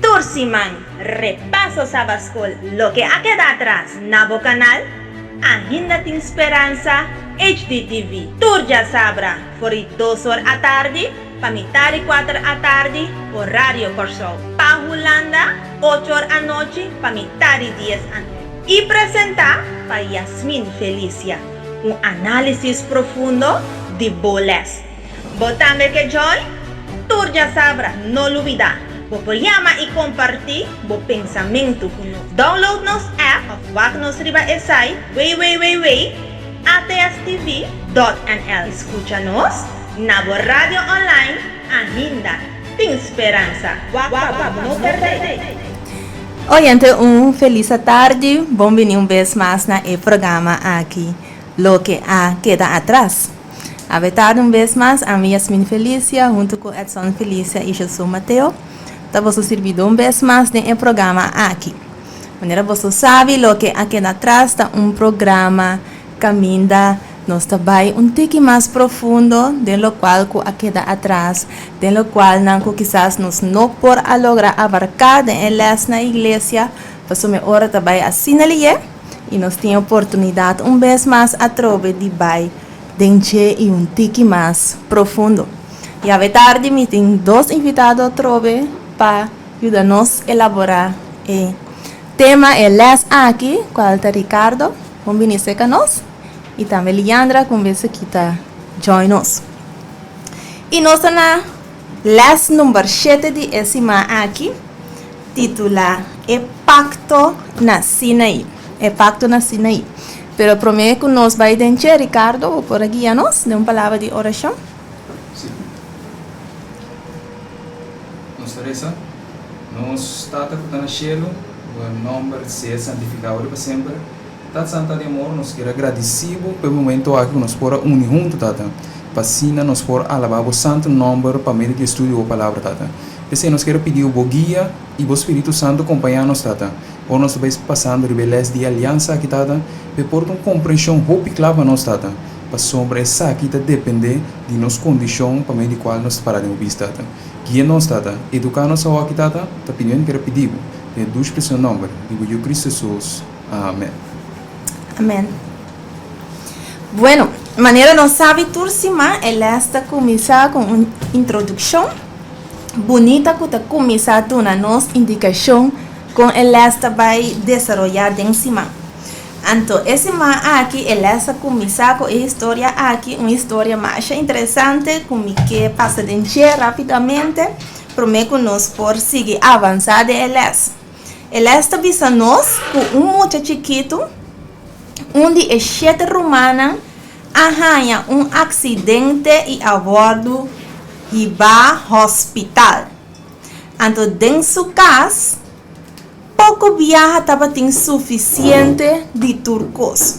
Tur siman, Repaso Sabaskol Loke a keda atras na bo kanal Ainda Tin Speransa HDTV tur djasabra for di 2 or atardi pa mitar di 4 atardi orario Kòrsou, pa Hulanda 8 or anochi pa mitar di 10 anochi. I presentá pa Yasmin Felicia, un análisis profundo di bo lès. Bo tambe ke join? Tur djasabra, no lubidá, bo por yama i kompartí bo pensamentu ku nos. Download nos app òf wak nos riba e site www.atstv.nl i skucha nos na bo radio online Ainda Tin Speransa. Wak pa bo no pèrdè! Oyente un felis atardi, bon bini un bes mas na e programa aki Loke a Keda Atras. Awe tardi un bes mas, ami Yasmin Felicia huntu ku Edson Felicia i Josu Mateo ta boso sirbidó un bes mas den e programa aki. Manera boso sabi loke a keda atras ta un programa kaminda nos ta bai un tiki mas profundo den lokual ku a keda atras, den lokualnan ku kisas nos no por a logra abarká den e lès na iglesia, pasobra e ora ta bai asina lihé i nos tin e oportunidat un bes mas atrobe di bai den dje i un tiki mas profundo. I awe tardi mi tin dos invitado atrobe pa yuda nos elaborá e tema, e lès aki, kual ta Ricardo, bon bini serka nos, i tambe Liandra ku un bes aki ta join nos. I nos ta na lès number shete di e siman aki, titulá E Pakto na Sinaí. E Pakto na Sinaí. Pero promé ku nos bai den dje, Ricardo, bo por a guia nos den un palabra di orashon? Sí. Nos ta resa, Nos Tata ku ta na shelu, bo nòmber sea santifiká ora i pa semper. Tata Santa di amor, nos kier a gradisí bo pa e momento aki ku nos por a uni huntu, Tata, pa asina nos por alabá bo santu nòmber pa medio di e studio di bo Palabra, Tata. P'esei nos kier a pidi bo guia i bo Spiritu Santu kompañá nos, Tata, ora nos ta bai pasando riba e lès di aliansa aki, Tata, pa e por ta un komprenshon hopi kla pa nos, Tata, pasobra esaki ta dependé di nos kondishon pa medio di kual nos ta pará den bo bista, Tata. Guia nos, Tata. Eduká nos awor aki, Tata, ta pidiendo i kier a pidi bo, den e dushi presioso nòmber di bo Yu Kristu Hesus. Amen. Amen. Bueno, manera nos sabi tur siman e les ta kuminsá ku un introdukshon bunita ku ta kuminsá duna nos indikashon kon e les ta bai desaroyá den siman. Anto e siman aki e les a kuminsá ku e historia aki, un historia masha interesante ku mi ke pasa den dje rápidamente promé ku nos por sigui avansá den e les. E les ta bisa nos ku un mucha chikitu, un di e shete rumannan, a haña un aksidente i a wòrdu hibá hòspital. Anto den su kas, poko biaha tabatin sufisiente di tur kos.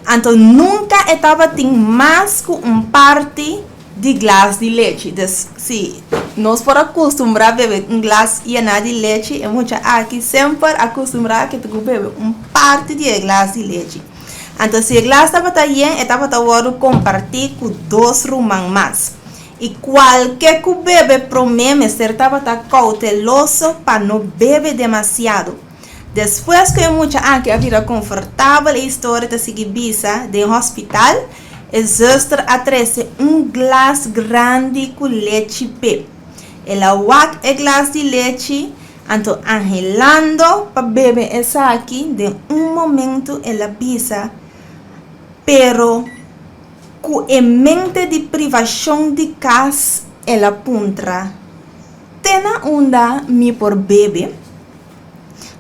Anto nunka e tabatin mas ku un parti di glas di lechi. Dus si nos por a kustumbrá bebe un glas yená di lechi, e mucha aki semper a kustumbrá ke ta ku bebe un parti di e glas di lechi. Anto si e glas tabata yen, e tabata wòrdu kompartí ku dos ruman mas. I kualke ku bebe promé mester tabata kouteloso pa no bebe demasiado. Despues ku e mucha aki a bira konfortabel e historia ta sigui bisa, den hospital e zuster a trese un glas grandi ku lechi p'e. El a wak e glas di lechi, anto anhelando pa bebe esaki, den un momentu el a bisa, Pero ku e mente di privashon di kas el a puntra, Te na unda mi por bebe?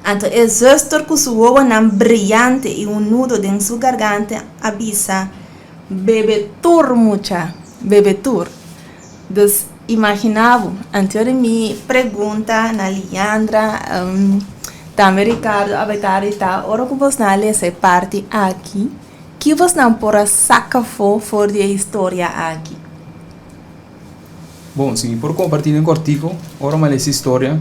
Anto e zuster ku su wowonan briyante i un nudo den su garganta a bisa, Bebe tur, mucha, bebe tur. Dus, imaginá bo. Anto di mi pregunta na Liandra, tambe Ricardo a bai ta rita, ora ku bosnan a lesa e parti aki, ki bosnan por a saka afó for di e historia aki? Bon, si mi por comparti den cortico, ora mi a lesa historia,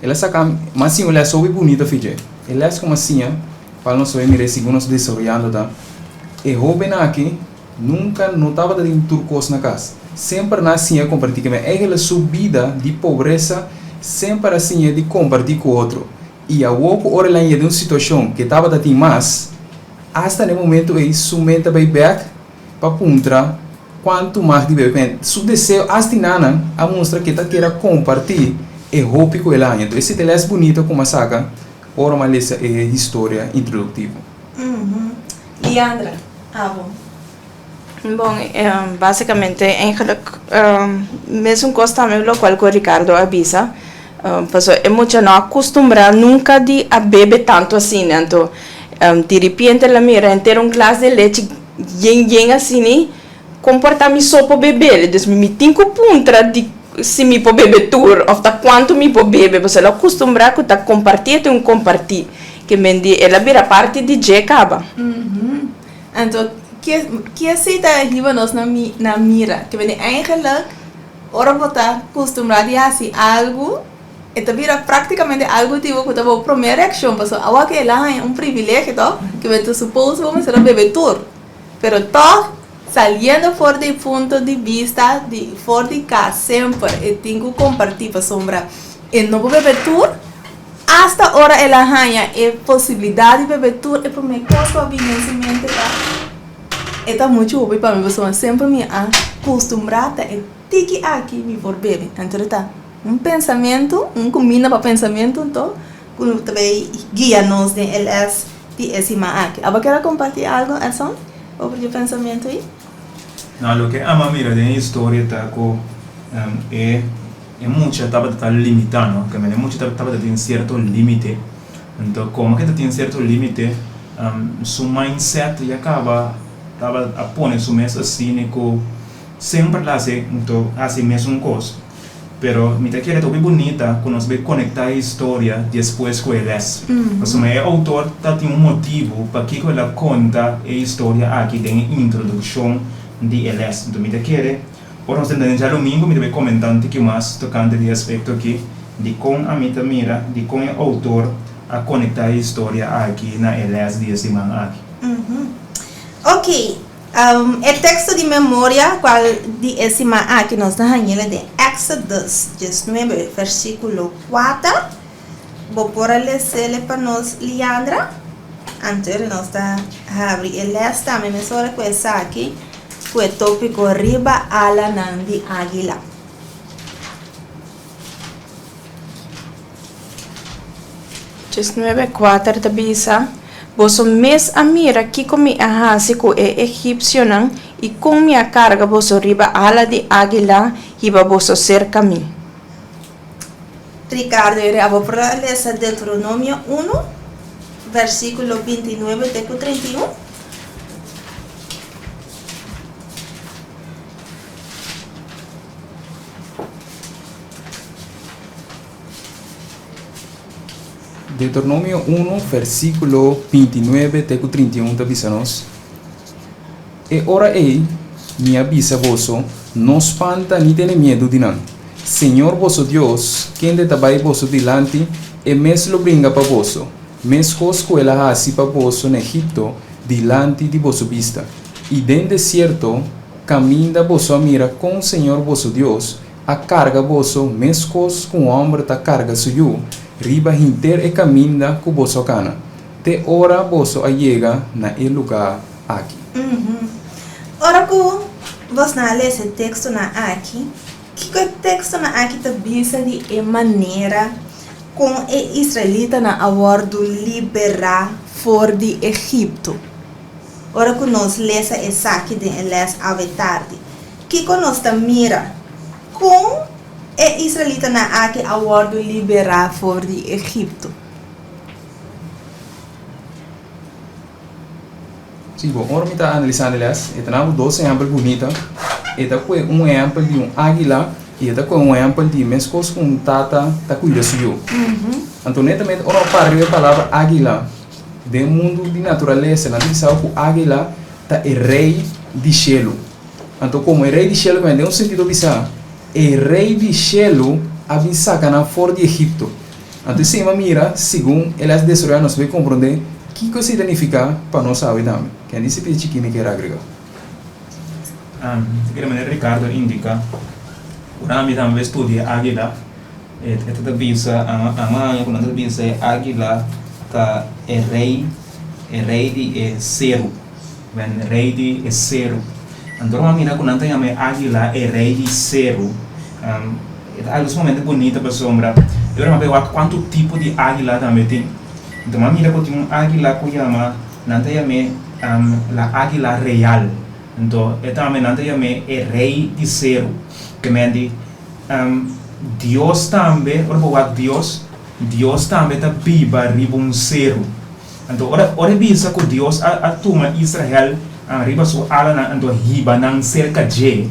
el a saca mi, mi a siña un les hopi bunita fi dje. E les cu mi a siña, cual nos ta bay mira segun nos ta desaroyando ta, e hobennan aki nunca no tabata tin tur cos na cas. Semper nan a siña comparti cu mi. Eigenlijk su bida di pobresa Semper a siña di kompartí ku otro. I awor ku ora el a yega den un situashon ku e tabata tin mas, asta na e momentu ei su mente a bai bèk pa puntra kuantu mag di bebe. P'e su deseo asta i nanan a mustra ku e ta kere a kompartí e hopi ku el a haña. Enton esei ta e lès bunito ku mi a saka ora mi a lesa e historia introduktivo. Liandra, abo. Bon, básicamente eigenlijk mesun kos tambe lokual ku Ricardo a bisa. Pasobra e mucha no a kustumbrá nunka di a bebe tantu asina. Anto diripiente el a mira henter un glas di lechi yen yen asina, kon por ta mi so por bebel? Dus mi tin ku puntra di si mi por bebe tur òf ta kuantu mi por bebe. Pasobra el a kustumbrá ku ta kompartí e tin un kompartí. Ke men di el a bira parti di dje kaba. Anto, ke ke esei ta hiba nos na mi na mira? Ke bini eigenlijk ora bo ta kustumbrá di hasi algu, e ta bira práktikamente algu di bo ku ta bo promé reakshon, pasobra awor ke el a haña un privilegio tòg, ke bo ta suppose bo mester a bebe tur. Pero tòg, saliendo for di e punto di bista di for di kas semper e tin ku kompartí pasobra e no por bebe tur. Asta ora el a haña e posibilidat di bebe tur e promé kos ku a bini den su mente ta, E ta muchu hopi pa mi pasobra semper mi a kustumbrá ta e tiki aki mi por bebe. Anto e ta un pensamentu, un kuminda pa pensamentu anto ku ta bay guia nos den e lès di e siman aki. Abo kier a kompartí algu, Edson, over di e pensamentu ei? No, loke ami a mira den e historia ta ku e. E mucha tabata ta limitá, no? Ke men e mucha tabata tin sierto límite. Anto komo ke ta tin sierto límite, su mindset ya kaba tabata a pone su mes asina ku semper ta hasi anto hasi mesun kos. Pero mi ta kere ta hopi bunita ku nos bai konektá e historia despues ku e lès. Pasobra e outor ta tin un motibu pakiko el a konta e historia aki den e introdukshon di e lès. Anto mi ta kere. Ora nos ta den djadumingu mi ta bay comenta un tiki mas tocante di e aspecto aki, di con ami ta mira di con e autor a conecta e historia aki na e les di e siman aki. Ok, e texto di memoria cual di e siman aki nos ta hañ'el den Exodus diesnuebe versiculo kuater. Bo por a les'el pa nos, Liandra? Anto nos ta habri e les tambe mesora ku esaki ku e tópiko Riba Alanan di Águila. Diesnuebe kuater ta bisa, Boso mes a mira kiko mi a hasi ku e egipsionan i kon mi a karga boso riba ala di águila hiba boso serka mi. Ricardo i Rabo por a lesa Deuteronomio unu, versíkulo bintinuebe te ku 31? Deuteronomio unu, versíkulo bintinuebe te ku 31 ta bisa nos, E ora ei mi a bisa boso, No spanta ni tene miedu di nan. Señor boso Dios, kende ta bai boso dilanti, e mes lo bringa pa boso, meskos ku el a hasi pa boso na Egipto dilanti di boso bista, i den desierto, kaminda boso a mira kon Señor boso Dios a karga boso meskos ku un hòmber ta karga su yu, riba henter e kaminda ku boso a kana, te ora boso a yega na e lugá aki. Ora ku bosnan a lesa e tekstonan aki, kiko e tekstonan aki ta bisa di e manera kon e israelitanan a wòrdu liberá for di Egipto? Ora ku nos lesa esaki den e lès awe tardi, kiko nos ta mira kon e israelitanan aki a wòrdu liberá for di Egipto? Sí, bon, ora mi ta analisando e les, e ta na bo dos ehèmpel bunita. E ta kue un ehèmpel di un águila i e ta kue un ehèmpel di meskos ku un tata ta kuida su yu. Anto netamente ora bo para riba e palabra águila, den mundu di naturalesa nan ta bisa bo ku águila ta e rei di shelu. Anto komo e rei di shelu, den un sentido bisa, e rei di shelu a bin saka nan for di Egipto. Anto esei m'a mira, segun el a desaroyá nos bai komprondé kiko esei ta nifiká pa nos awe tambe. Ken di sepia chikí mi kier agregá? Di manera Ricardo a indiká, ora ami tambe studia Águila, E ta bisa, ami a haña ku nan ta bisa e águila ta e rei, e rei di e seru. Ben, rei di e seru. Anto ora mi a mira ku nan ta yama e águila e rei di seru, e ta algu sumamente bunita pasobra e ora mi a bai wak kuantu tipo di águila tambe tin. Anto mi a mira ku tin un águila ku yama, nan ta yam'é la águila real. Anto e tambe nan ta yam'é e rei di seru. Ke men di, Dios tambe, ora bo wak Dios, Dios tambe ta biba riba un seru. Anto ora ora e bisa ku Dios a a tuma Israel riba su alanan anto hiba nan serka dje,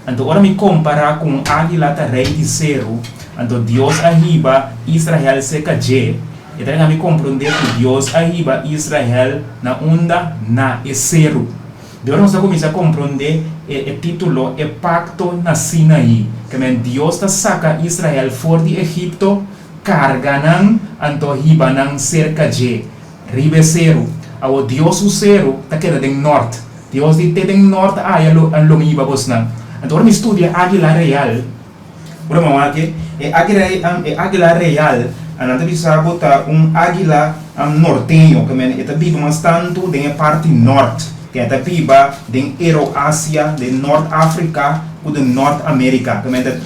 anto ora mi kompará ku un águila ta rei di seru, anto Dios a hiba Israel serka dje, e ta laga mi komprondé ku Dios a hiba Israel na unda? Na e seru. Di ora nos ta kuminsá komprondé e e título E Pakto na Sinaí, ke men Dios ta saka Israel for di Egipto, Karga nan, anto hiba nan serka dje, riba e seru. Awor Dios su seru ta keda den nort. Dios di, Te den nort aya lo lo mi hiba bosnan. Anto ora mi studia águila real, ora mi a wak e águila e águila real, nan ta bisa bo ta un águila norteño, ke men e ta biba mas tantu den e parti nort, ke e ta biba den Euroasia, den Nort Afrika ku den Nort Amerika. Ke men ta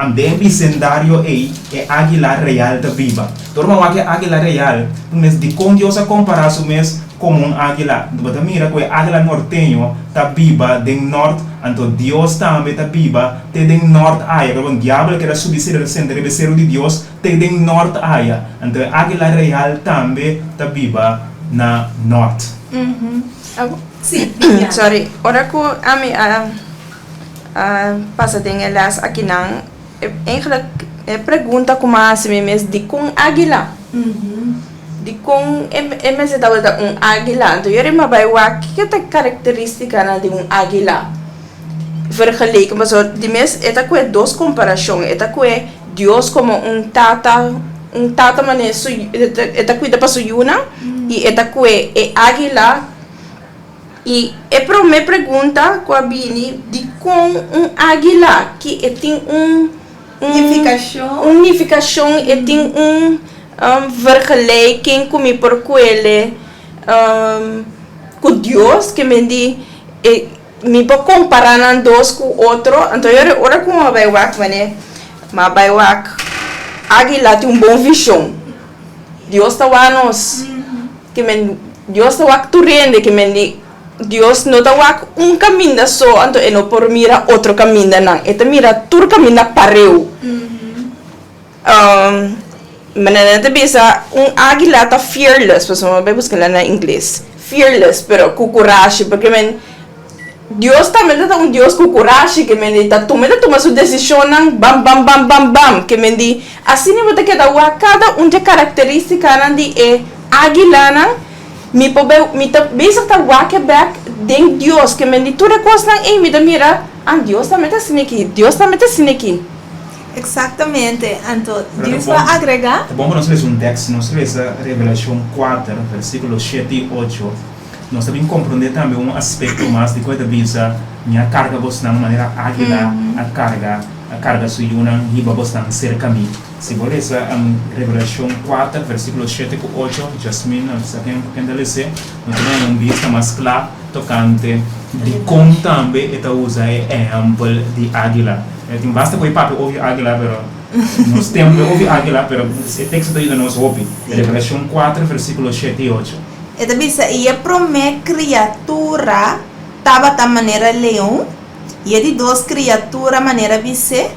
den e bisendario ei e águila real ta biba. Dor bo a wak e águila real, bo mes dikon Dios a kompará su mes komo un águila? Bo ta mira ku e águila norteño ta biba den nort, anto Dios tambe ta biba te den nort aya. Pasobra diabel a keda subi senta riba e seru di Dios te den nort aya. Anto e águila real tambe ta biba na nort. Sí, Viviana. Sorry, ora ku ami a pasa den e les akinan, Eigenlijk e pregunta ku mi a hasi mi mes dikon águila? Dikon e mester tabata un águila? Anto yo riba bai wak kiko ta e karakteristikanan di un águila vergeleken pasobra di mes e ta kue dos komparashon e ta kue Dios komo un tata un tata manera su e ta kuida pa su yunan i e ta kue e águila. I e promé pregunta ku a bini, Dikon un águila ki e tin un un Nifikashon. un nifikashon, e tin un vergelijking ku mi por kuele ku Dios, ke men di e mi por kompará nan dos ku otro. Anto e ora ku mi a bai wak manera, mi a bai wak águila tin un bon vishon. Dios ta wak nos. Ke men Dios ta wak tur hende, ke men di Dios no ta wak un kaminda so, anto e no por mira otro kamindanan. E ta mira tur kaminda pareu. Manera nan ta bisa un águila ta fearless, pasobra mi a bai buska na ingles, fearless, pero ku kurashi, porque men Dios tambe ta un Dios ku kurashi, ke men di ta tuma, e ta tuma su desishonnan bam bam bam bam bam, ke men di asina bo ta keda wak kada un dje karakteristikanan di e águilanan, mi por bai mi ta bezig ta wak e bèk den Dios, ke men di tur e kosnan ei mi ta mira, ah Dios tambe ta asina aki, Dios tambe ta asina aki. Eksaktamente, anto Dios pa agregá. Ta bon pa nos lesa un tèks, nos lesa Revelashon kuater, versíkulo shete i ocho. Nos ta bin komprondé tambe un aspekto mas di ku e ta bisa, Mi a karga bosnan manera águila a karga a karga su yunan hiba bosnan serka mi. Si bo lesa Revelashon kuater, versíkulo shete ku ocho, Jasmine a bisa ken ku ken ta les'é, nos ta haña un bista mas kla tokante dikon tambe e ta usa e ehèmpel di águila. E tin basta ku e papia over águila, pero nos tempu e over águila, pero e teksto ta yuda nos hopi. Revelashon kuater, versíkulo shete i ocho. E ta bisa, I e promé kriatura tabata manera leon, i e di dos kriatura manera bisé,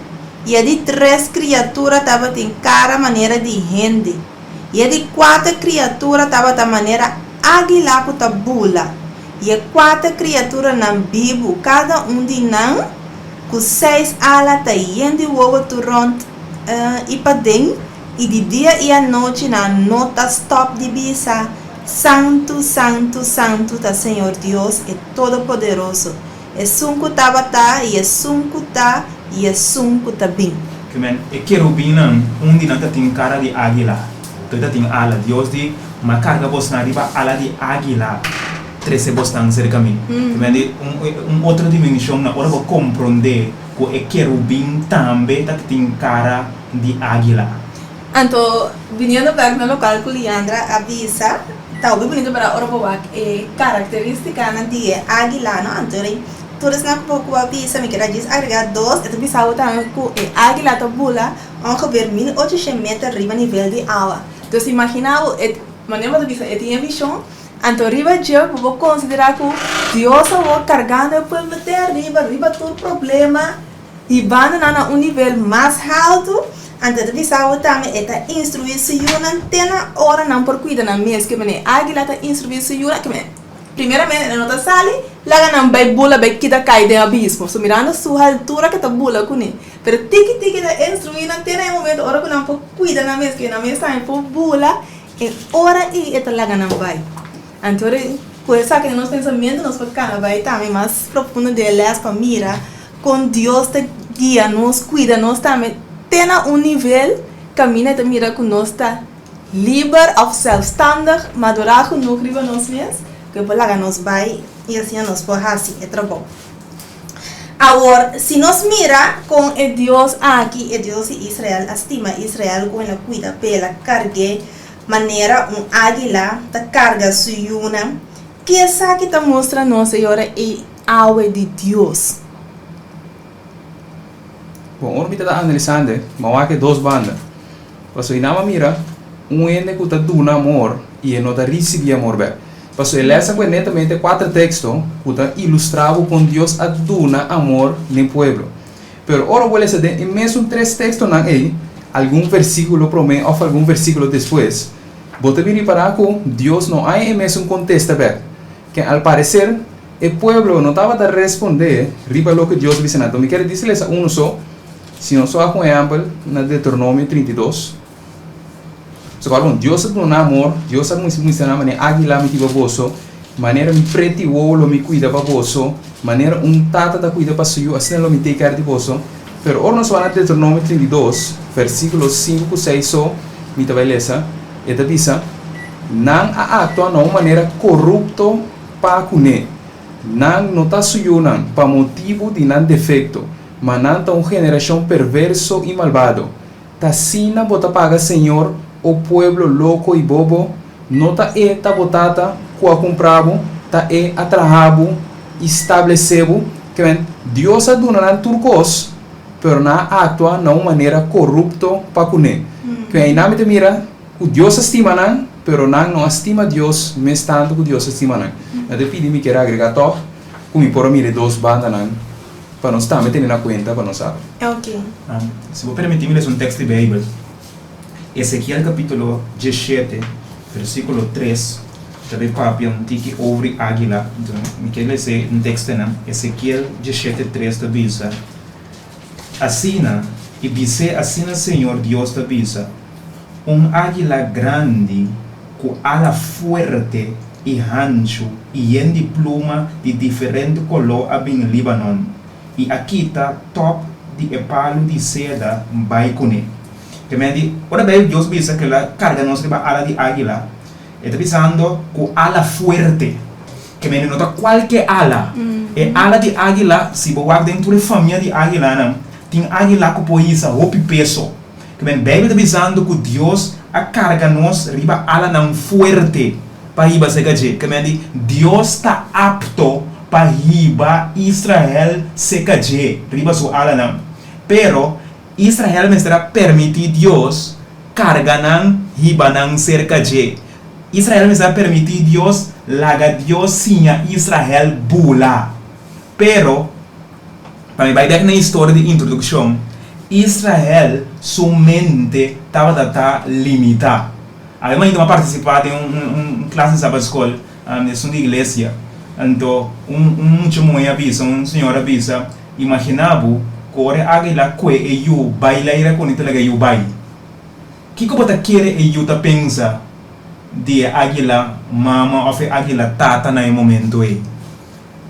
i e di tres kriatura tabatin kara manera di hende, i e di kuater kriatura tabata manera águila ku ta bula, i e kuater kriaturanan bibu, kada un di nan ku seis ala, ta yen di wowo tur rònt i paden. I di dia i anochi nan no ta stòp di bisa, Santu, santu, santu ta Señor Dios, e Todopoderoso, Esun ku tabata, i Esun ku ta, i Esun ku ta bin. Ke men, e kerubinnan, un di nan ta tin kara di águila, otro ta tin ala. Dios di, Mi a karga bosnan riba ala di águila, trese bosnan serka mi. Ke men di, un, un otro dimenshon na ora bo komprondé ku e kerubin tambe ta tin kara. di águila. Anto, biniendo bek na lokual ku Liandra a bisa, ta hopi bunito para ora bo wak e karakteristikanan di e águila, no? Anto rei tur esnan ku bo a bisa, mi kier a djis agregá dos, e ta bisa bo tambe ku e águila ta bula ongeveer 1800 meter riba nivel di awa. Dus imaginá bo, e manera bo ta bisa e tin e vishon, anto riba dje bo por konsiderá ku Dios awor kargando e pueblo te ariba, riba tur problema, Hibando nan na un nivel mas haltu, anto e ta bisa bo tambe e ta instruí su yunan te na ora nan por kuida nan mes. Ke manera e águila ta instruí su yunan? Ke manera? Primeramente e no ta sali laga nan bai bula bai kita kai den abismo. So mirando su haltura ke ta bula kuné. Pero tiki tiki e ta instruí nan te na e momento ora ku nan por kuida nan mes, ke nan mes tambe por bula, e ora ei e ta laga nan bai. Anto ku esaki den nos pensamentu nos por kana bai tambe mas profundo den e lès pa mira kon Dios ta guia nos, kuida nos tambe te na un nivel kaminda e ta mira ku nos ta liber òf sèlfstandig, madurá genoeg riba nos mes ku e por laga nos bai i asina nos por hasi e trabou. Awor, si nos mira kon e Dios aki, e Dios di Israel, a stima Israel, ku el a kuida p'e, el a karg'é Manera un águila ta karga su yunan. Ki esaki ta mustra nos e ora ei awe di Dios? Bon, ora mi ta ta analisando, mi a wak e dos banda. Pasobra i nan a mira un hende ku ta duna amor i e no ta risibí amor bèk. Pasobra e lesa ku e netamente kuater teksto ku ta ilustrá bo kon Dios a duna amor n'e pueblo. Pero ora bo lesa den e mesun tres tekstonan ei, algun versíkulo promé òf algun versíkulo despues, bo ta bin ripará ku Dios no haña e mesun kontesta bèk. Ken al pareser, e pueblo no tabata respondé riba loke Dios a bisa nan. Anto mi kere disi lesa unu so, si nos wak un ehèmpel na Deuteronomio 32. Soba bon, Dios a duna amor, Dios a muestra nan manera águila mi hiba boso, manera mi preti wowo lo mi cuida pa boso, manera un tata ta cuida pa su yu, asina lo mi take care di boso. Pero ora nos wak na Deuteronomio 32, versículo 5 cu 6 so, mi ta bay lesa, e ta bisa, Nan a actua na un manera corupto pa cune. Nan no ta su yunan pa motibu di nan defecto, ma nan ta un generacion perverso i malbado. T'asina bo ta paga Señor, o pueblo loko i bobo? No ta E ta bo Tata ku a kumpra bo, ta E a traha bo i stablesé bo? Ke men, Dios a duna nan tur kos, pero nan a aktua na un manera korupto pa kuné. Ke men, einan mi ta mira ku Dios a stima nan, pero nan no a stima Dios mes tantu ku Dios a stima nan. Na ta pidi mi kier agregá tòg ku mi por a mira e dos bandanan. Pa nos tambe tene na kuenta pa nos sabi. Ok. Si bo permití mi lesa un tekst di Beibel, Ezekiel kapítulo 17, versíkulo 3, ta bay papia un tiki over di águila. Enton, mi ke lesa un tekstnan. Ezekiel 17, 3 ta bisa, Asina, i bis'é, Asina Señor Dios ta bisa, Un águila grandi ku ala fuerte i hanchu i yen di pluma di diferente koló a bin Líbanon i a kita tòp di e palu di seda bai kuné. Te men di, ora Beibel Dios bisa ku el a karga nos riba ala di águila, e ta bisando ku ala fuerte. Ke men di no ta kualke ala. E ala di águila, si bo wak den tur e famia di águilanan, tin águila ku por hisa hopi peso. Ke men Beibel ta bisando ku Dios a karga nos riba alanan fuerte pa hiba serka dje. Ke men di, Dios ta apto pa hiba Israel serka dje riba su alanan. Pero, Israel mester a permití Dios karga nan hiba nan serka dje. Israel mester a permití Dios laga Dios siña Israel bula. Pero, Pa mi bai bek na historia di introdukshon, Israel su mente tabata ta limitá. Awe mainta mi a partisipá den un klas di Sabat Skol, esun di iglesia. Anto un mucha muhé a bisa, un señora a bisa, Imaginá bo ku ora e águila kue e yu bai laira ku ni ta laga e yu bai. Kiko bo ta kere e yu ta pensa di e águila mama òf e águila tata na e momento ei?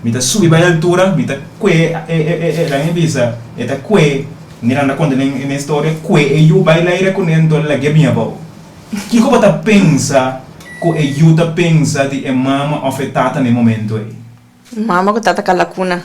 Mi ta subi bai altura, mi ta kue e e e laga mi bisa, e ta kue, mira nan ta konta den e storia, kue e yu bai laira kuné anto lag'é bin abou. Kiko bo ta pensa ku e yu ta pensa di e mama òf e tata na e momento ei? Mama ku tata kalakuna.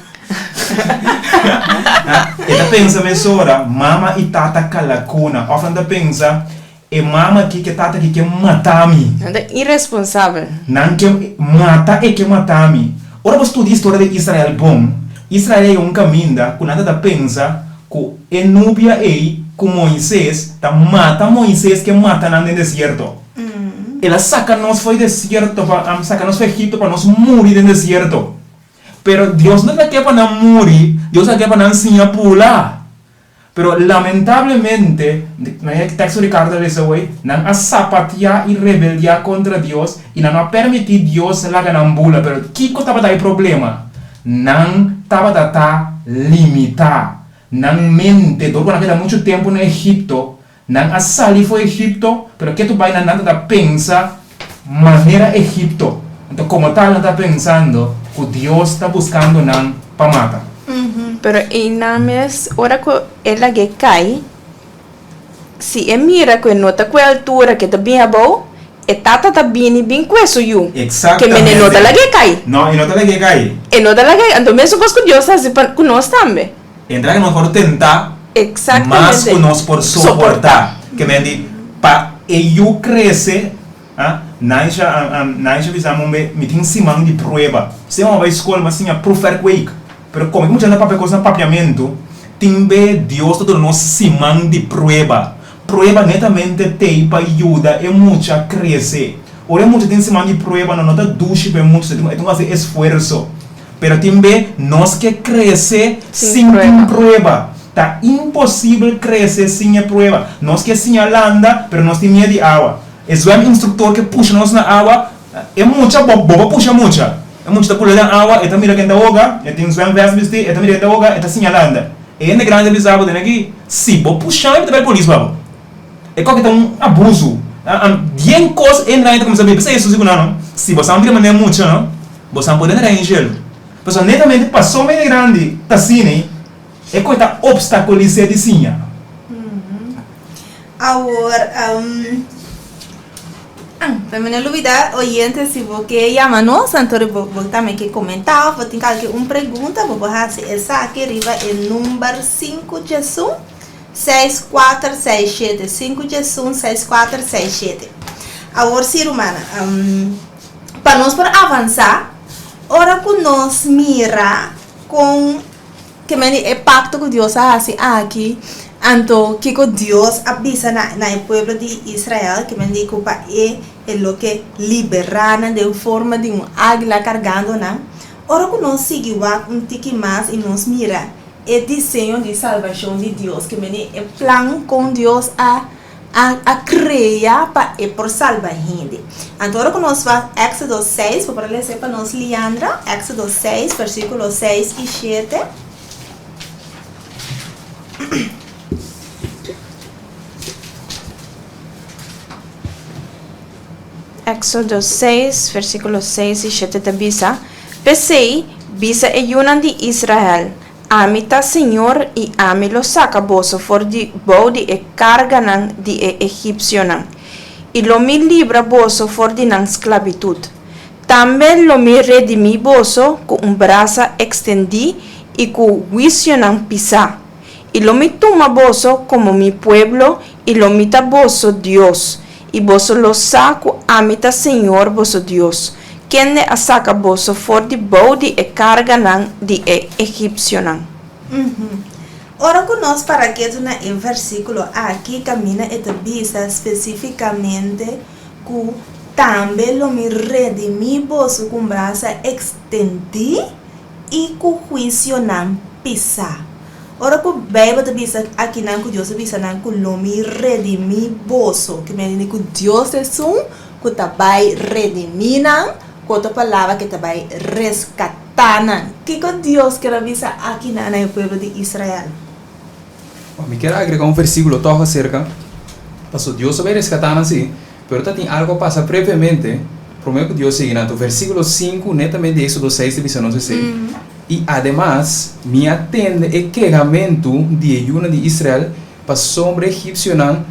E ta pensa mesora, mama i tata kalakuna. Òf nan ta pensa, e mama aki ku e tata aki ke mata mi. Nan ta iresponsabel. Nan ke mata e ke mata mi. Ora bo studia historia di Israel bon, Israel a yega un kaminda ku nan ta ta pensa ku e nubia ei ku Moises ta mata Moises ke mata nan den desierto. El a saka nos for di desierto pa saka nos for Egipto pa nos muri den desierto. Pero Dios no ta ke pa nan muri, Dios a ke pa nan siña bula. Pero lamentablemente, na e teksto Ricardo a lesa hoy, nan a sapatia i rebeldia kontra Dios i nan no a permití Dios laga nan bula. Pero kiko tabata e problema? Nan tabata ta limitá. Nan mente, dor ku nan a keda muchu tempu na Egipto, Nan a sali for Egipto, pero ketu bai nan nan ta pensa manera Egipto. Anto komo tal nan ta pensando ku Dios ta buskando nan pa mata. Pero einan mes, ora ku e lag'é kai, si e mira ku e no ta ku e altura ku e ta bin abou, e tata ta bini bin kue su yu. Ke men e no ta lag'é kai. No, e no ta lag'é kai. E no ta lag'é, anto mesun kos ku Dios ta hasi pa ku nos tambe. Entra ku nos por tentá mas ku nos por soportá. Ke men di, pa e yu krese, Naisha, Naisha bisa mi un be, mi tin siman di prueba. Si mi a bai skol, mi a siña proefwerkweek. Pero komo ku mucha ta papia kos na papiamentu, tin be Dios ta duna nos siman di prueba. Prueba netamente t'ei pa yuda e mucha krese. Ora e mucha tin siman di prueba, no no ta dushi pa e mucha, e tin ku hasi esfuerso. Pero tin be nos ke krese sin tin prueba. Ta imposibel krese sin e prueba. Nos ke siña landa, pero nos tin miedu di awa. E zwem-instruktor ke pusha nos na awa, e mucha, bo bo por pusha mucha. E mucha ta bula den awa, e ta mira ken ta hoga, e tin zwemvest bisti, e ta mira ken ta hoga, e ta siña landa. E hende grandi ta bisa bo den aki, si bo pusha mi, mi ta bai polis pa bo. E koke ta un abusu. Bien kos e hende grandi ta kuminsá bebe. P'esei Hesus di ku nan, no, si bo sa mira manera mucha, no, Bo san por entra den shelu. Pasobra netamente pasobra hende grandi ta asina ei, e koe ta obstakulis'é di siña. Awor, pa mi no lubida, oyente, si bo ke yama nos, anto bo bo tambe ke komentá òf bo tin kalke un pregunta, bo por hasi esaki riba e number sinku diesun, seis kuater seis shete, sinku diesun, seis kuater seis shete. Awor sí, rumannan. Pa nos por avansá, ora ku nos mira kon ke mende e pakto ku Dios a hasi aki, anto kiko Dios a bisa na na e pueblo di Israel, ke mende ku pa e e lo ke liberá nan den forma di un águila kargando nan. Ora ku nos sigui wak un tiki mas i nos mira e diseño di salbashon di Dios, ke mende e plan kon Dios a a a krea pa e por salba hende. Anto ora ku nos wak Éksodo seis, bo por a lesa pa nos Liandra, Éksodo seis, versíkulo seis i shete. Éksodo seis, versíkulo seis i shete ta bisa, P'esei, bisa e yunan di Israel, Ami ta Señor i ami lo saka boso for di bou di e karganan di e egipsionan, i lo mi libra boso for di nan sklabitut. Tambe lo mi redimí boso ku un brasa ekstendí i ku huisionan pisá, i lo mi tuma boso komo mi pueblo i lo mi ta boso Dios, i boso lo sa ku ami ta Señor boso Dios, kende a saka boso for di bou di e karganan di e egipsionan. Ora ku nos para ketu na e versíkulo aki kaminda e ta bisa spesífikamente ku tambe lo mi redimí boso ku un brasa ekstendí i ku huisionan pisá. Ora ku Beibel ta bisa akinan ku Dios a bisa nan ku lo mi redimí boso, ke mende ku Dios ta esun ku ta bai redimí nan, ku otro palabra ke ta bai reskatá nan. Kiko Dios ker a bisa akinan na e pueblo di Israel? Bon, mi kier a agrega un versíkulo tòg aserka, pasobra Dios a bai reskatá nan sí, pero ta tin algu a pasa previamente promé ku Dios sigui nan. Anto versíkulo sinku netamente di Éksodo seis ta bisa nos esei. I ademas, mi a tende e kehamentu di e yunan di Israel pasobra e egipsionan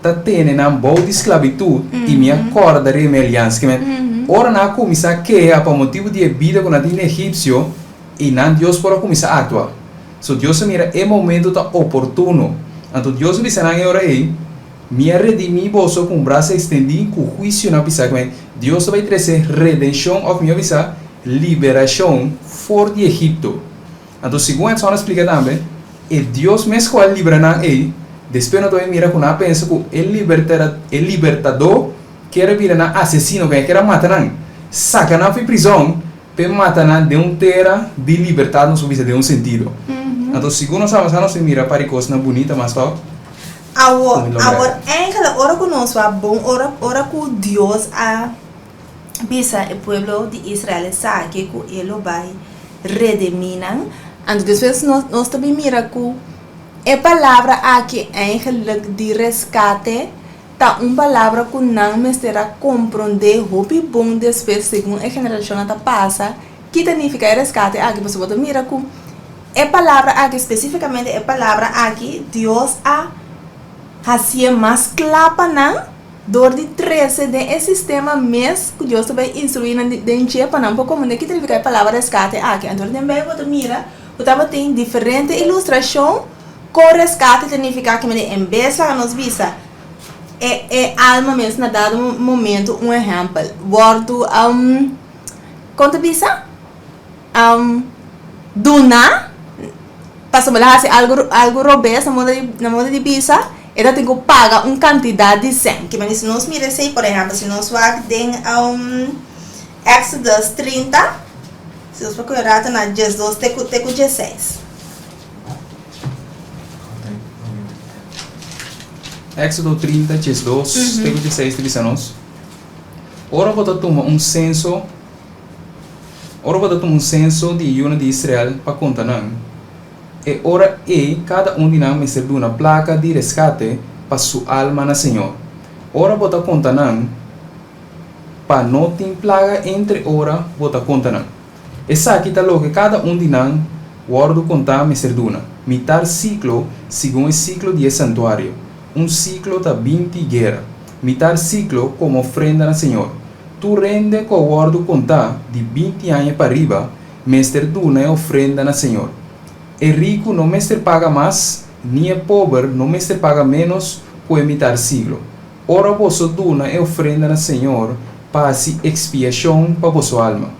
ta tene nan bou di sklabitut, i mi a kòrda riba mi aliansa. Kimen, ora nan a kuminsá keha pa motibu di e bida ku nan tin na egipsio, Einan Dios por a kuminsá aktua. So Dios a mira e momento ta oportuno. Anto Dios a bisa nan e ora ei, Mi a redimí boso ku un brasa ekstendí, ku huisionan pisá. Ku Dios ta bai trese redenshon òf mihó bisa, liberashon for di Egipto. Anto segun Edson a splika tambe, e Dios mes ku a libra nan ei, despues no ta bai mira ku nan a pensa ku e e libertadó kier a bira nan asesino, ku e kier a mata nan, saka nan for prizòn p'e mata nan den un tera di libertat, nos por bisa den un sentido. Anto segun nos avansa nos ta mira par di kosnan bunita mas tòg. Awor, awor eigenlijk ora ku nos wak bon, ora ora ku Dios a bisa e pueblo di Israel esaki ku e lo bai redemí nan, anto despues nos nos ta bin mira ku e palabra aki eigenlijk di reskate ta un palabra ku nan mester a komprondé hopi bon despues segun e generashonnan ta pasa ki ta nifiká e reskate aki pasobra bo ta mira ku e palabra aki spesífikamente e palabra aki Dios a hasié mas kla pa nan dor di trese den e sistema mes ku Dios ta bai instruí nan den dje pa nan por komprendé ki ta nifiká e palabra reskate aki. Anto den Beibel bo ta mira ku tabatin diferente ilustrashon kon reskate ta nifiká ki manera en bes laga nos bisa e e alma mes na dado momento un ehèmpel wòrdu kon ta bisa duna pasobra el a hasi algu algu robes na moda di na moda di bisa e ta tin ku paga un kantidat di sèn. Ki manera si nos mira esei por ehèmpel si nos wak den Exodus 30 si nos por kohe rato na 12 te ku te ku 16. Éxodo 30, 12 te ku 16 ta bisa nos, Ora bo ta tuma un senso, ora bo ta tuma un senso di e yunan di Israel pa konta nan, e ora ei kada un di nan mester duna plaka di reskate pa su alma na señor. Ora bo ta konta nan, pa no tin plaga entre ora bo ta konta nan. Esaki ta loke kada un di nan wòrdu kontá mester duna, mitar siklo segun e siklo di e santuario, un siklo ta 20 gera, mitar siklo komo ofrenda na señor. Tur hende ku a wòrdu kontá di 20 aña pa riba mester duna e ofrenda na señor. E riku no mester paga mas, ni e pober no mester paga ménos ku e mitar siglo. Ora boso duna e ofrenda na Señor pa hasi ekspiashon pa boso alma.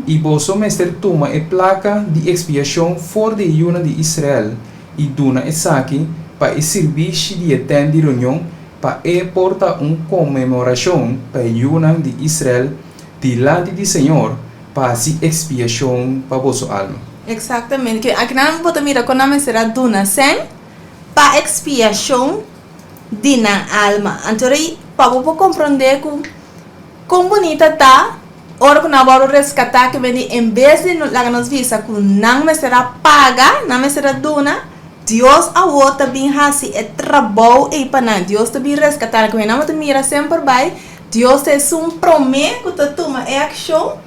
I boso mester tuma e plaka di ekspiashon for di e yunan di Israel i duna esaki pa e sirbishi di e tènt di reunion pa e por ta un konmemorashon pa e yunan di Israel dilanti di Señor pa hasi ekspiashon pa boso alma. Eksaktamente. Akinan bo ta mira kon nan mester a duna sèn pa ekspiashon di nan alma. Anto rei pa bo por komprondé ku kon bunita ta ora ku nan wòrdu reskatá ke bini en bes di laga nos bisa ku nan mester a paga, nan mester a duna, Dios awor ta bin hasi e trabou ei pa nan. Dios ta bin reskatá nan. Ku nan bo ta mira semper bai Dios ta esun promé ku ta tuma e akshon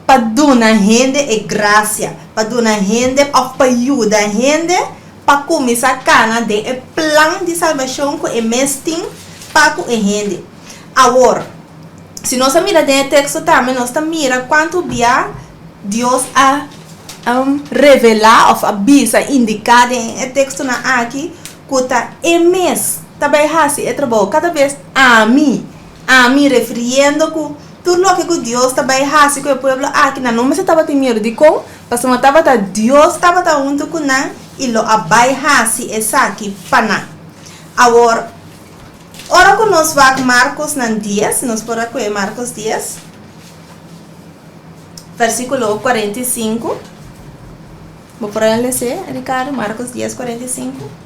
pa duna hende e grasia, pa duna hende òf pa yuda hende pa kuminsá kana den e plan di salbashon ku e mes tin pa ku e hende. Awor, si nos a mira den e teksto tambe, nos ta mira kuantu bia Dios a revelá òf a bisa, indiká den e tekstonan aki ku ta e mes ta bai hasi e trabou. Kada bes ami, ami, refiriendo ku Tur loke ku Dios ta bai hasi ku e pueblo aki, nan no mester tabatin miedu. Dikon? Pasobra tabata Dios tabata huntu ku nan i lo a bai hasi esaki pa nan. Awor, ora ku nos wak Markosnan dies, nos por a kohe Markos dies, versíkulo 45. Bo por a les'é, Ricardo? Markos dies, 45.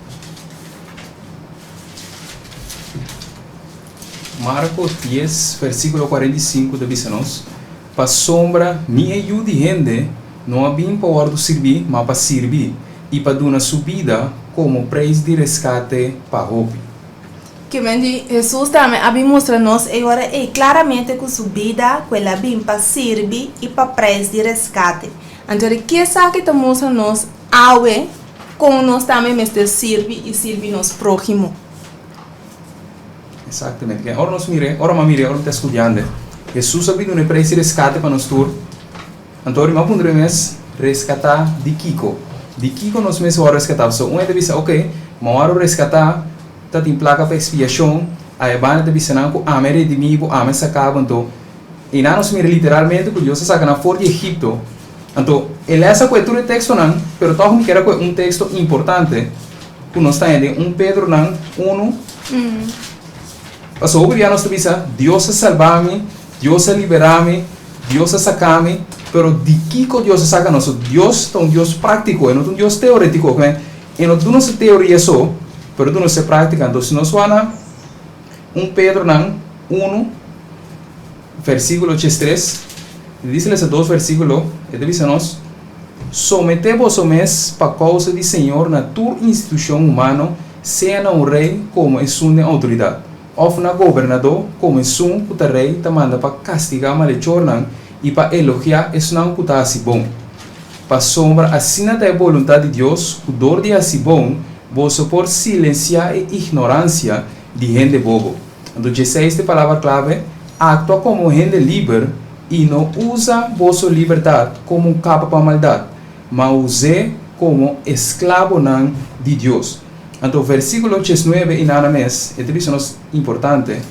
Marko 10, versíkulo 45 ta bisa nos, Pasobra ni e Yu di hende no a bin pa wòrdu sirbí, ma pa sirbi, i pa duna su bida komo preis di reskate pa hopi. Ke men di, Hesus tambe a bin mustra nos e ora ei klaramente ku su bida ku el a bin pa sirbi i pa preis di reskate. Anto di ke esaki ta mustra nos awe kon nos tambe mester sirbi i sirbi nos próhimo? Exactamente. Ora nos mir'é, ora mi a mir'é, ora mi ta studiando, Hesus a bin duna e preis di reskate pa nos tur. Anto ora mi a puntra mi mes, Reskatá di kiko? Di kiko nos mes wòrdu reskatá? Pasobra un hende ta bisa, Oke, mi a wòrdu reskatá, ta tin plaka pa ekspiashon, a e banda ta bisa nan ku ami a redimí bo, ami a saka bo. Anto, einan nos mira literalmente ku Dios a saka nan for di Egipto. Anto, e lesa ku e tur e tekstonan, pero tòg mi kier a kohe un teksto importante ku nos ta haña den un Pedronan unu. Pasobra hopi bia nos ta bisa, Dios a salba mi, Dios a liberá mi, Dios a saká mi, pero di kiko Dios a saka nos? Dios ta un Dios práktiko, e no ta un Dios teorétiko. E no ta duna nos e teoria so, pero e duna nos e práktika. Anto si nos wak na un Pedronan unu, versíkulo diestres, e ta bisa lesa dos versíkulo, e ta bisa nos, Someté boso mes pa kousa di Señor na tur institushon humano, sea na un rei komo esun den outoridat, òf na gobernadó komo esun ku ta rei ta manda pa kastigá malechornan i pa elogiá esnan ku ta hasi bon. Pasobra asina ta e boluntat di Dios ku dor di hasi bon boso por silensiá e ignoransia di hende bobo. Anto dieseis ta e palabra klave, aktua komo hende liber i no usa boso libertat komo un kapa pa maldat, ma us'é komo esklabonan di Dios. Anto versíkulo diesnuebe i nana mes e ta bisa nos importante,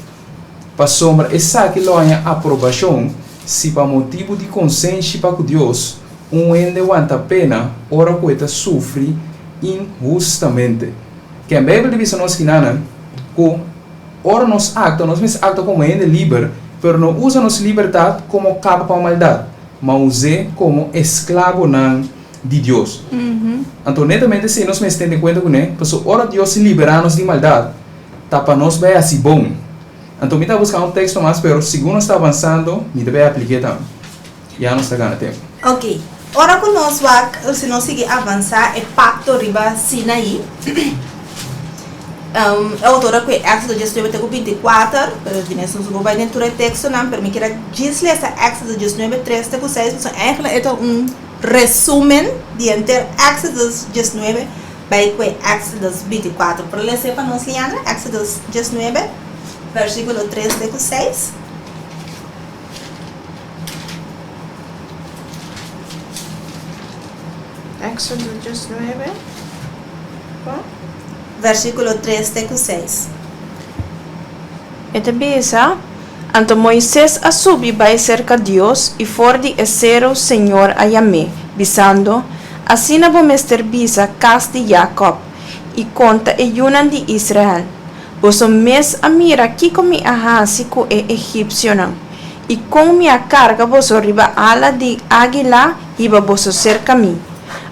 Pasobra esaki lo haña aprobashon si pa motibu di konsenshi pa ku Dios un hende wanta pena ora ku e ta sufri inhustamente. Ken Beibel ta bisa nos kinanan ku ora nos aktua, nos mester aktua komo hende liber, pero no usa nos libertat komo kapa pa maldat, ma us'é komo esklabonan di Dios. Anto netamente esei nos mester tene kuenta kuné, pasobra ora Dios liberá nos di maldat, ta pa nos bai hasi bon. Anto mi ta buska un teksto mas, pero segun nos ta avansando, mi ta bai aplik'é tambe. Ya nos ta gana tempu. Ok. Ora ku nos wak, si nos sigui avansá e pakto riba Sinaí, e outor a kue Éxodo diesnuebe te ku binti kuater, pero di mes nos no por bai den tur e tekstonan, pero mi kier a djis lesa Éxodo diesnuebe tres te ku seis, pasobra eigentlik e ta un resumen di henter Éxodo diesnuebe bai kue Éxodo binti kuater. Por lesa e pa nos, Liandra? Éxodo diesnuebe, versíkulo tres te ku seis. Éxodo diesnuebe, kon? Versíkulo tres te ku seis. E ta bisa, Anto Moises a subi bai serka Dios, i for di e seru Señor a yam'é, bisando, Asina bo mester bisa kas di Jakòb, i konta e yunan di Israel, Boso mes a mira kiko mi a hasi ku e egipsionan, i kon mi a karga boso riba ala di águila hiba boso serka mi.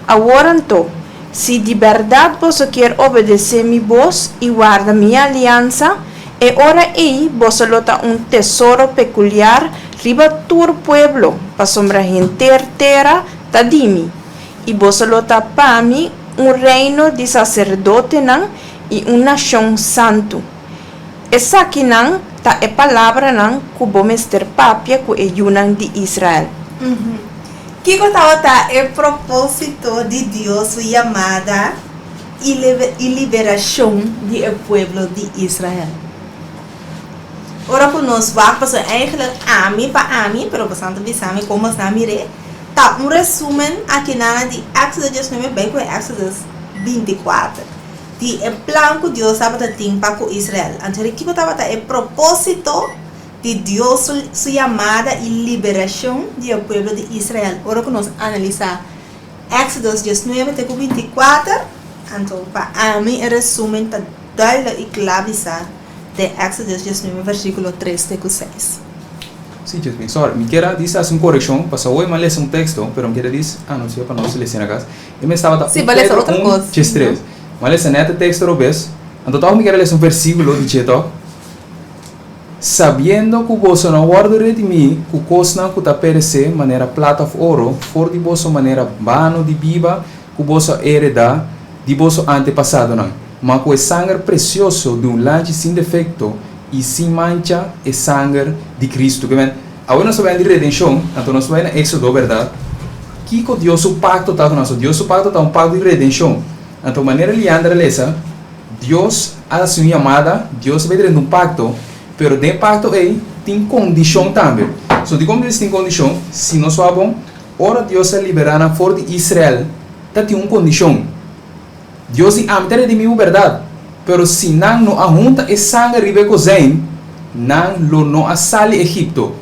Awor anto, si di bèrdat boso kier obedesé mi bos i warda mi aliansa, e ora ei boso lo ta un tesoro pekuliar riba tur pueblo, pasobra henter tera ta di mi, i boso lo ta pa mi un reino di saserdotenan i un nashon santu. Esakinan ta e palabranan ku bo mester papia ku e yunan di Israel. Kiko tabata e propósito di Dios su yamada i liberashon di e pueblo di Israel? Ora ku nos wak, pasobra eigenlijk ami pa ami, pero boso ta bisa mi kon boso a mir'é, ta un resúmen akinan di Éxodo diesnuebe bai ku e Éxodo binti kuater. Di e plan ku Dios tabata tin pa ku Israel. Anto di kiko tabata e propósito di Dios su su yamada i liberashon di e pueblo di Israel? Ora ku nos analisá Éxodos diesnuebe te ku binti kuater, anto pa ami e resúmen ta duidelijk i kla bisá den Éxodos diesnuebe versíkulo tres te ku seis. Sí, Jasmine, sorry, mi kier a disa hasi un korekshon, pasobra hoy mi a lesa un teksto, pero mi kier a dis anunsia pa nos lesa na kas. E mes tabata Sí, un bo a lesa Pedro otro un kos. djes tres. Mi a lesa nèt e teksto robes, anto tòg mi kier a lesa un versíkulo di dje tòg, Sabiendo ku boso no wòrdu redimí ku kosnan ku ta peresé manera plata òf oro for di boso manera bano di biba ku boso a heredá di boso antepasadonan, ma ku e sanger presioso di un lanchi sin defekto i sin mancha, e sanger di Kristu. Ke men, awe nos ta bai di redenshon, anto nos ta bai na Éksodo, bèrdat? Kiko Dios su pakto ta ku nos? Dios su pakto ta un pakto di redenshon. Anto manera Liander a lesa, Dios a hasi un yamada, Dios a bai drenta un pakto, pero den e pakto ei tin kondishon tambe. So dikon Dios tin kondishon? Si nos wak bon. Ora Dios a liberá nan for di Israel, ta tin un kondishon. Dios di, Ami ta redimí bo bèrdat, pero si nan no a hunta e sanger riba e kozein, nan lo no a sali Egipto.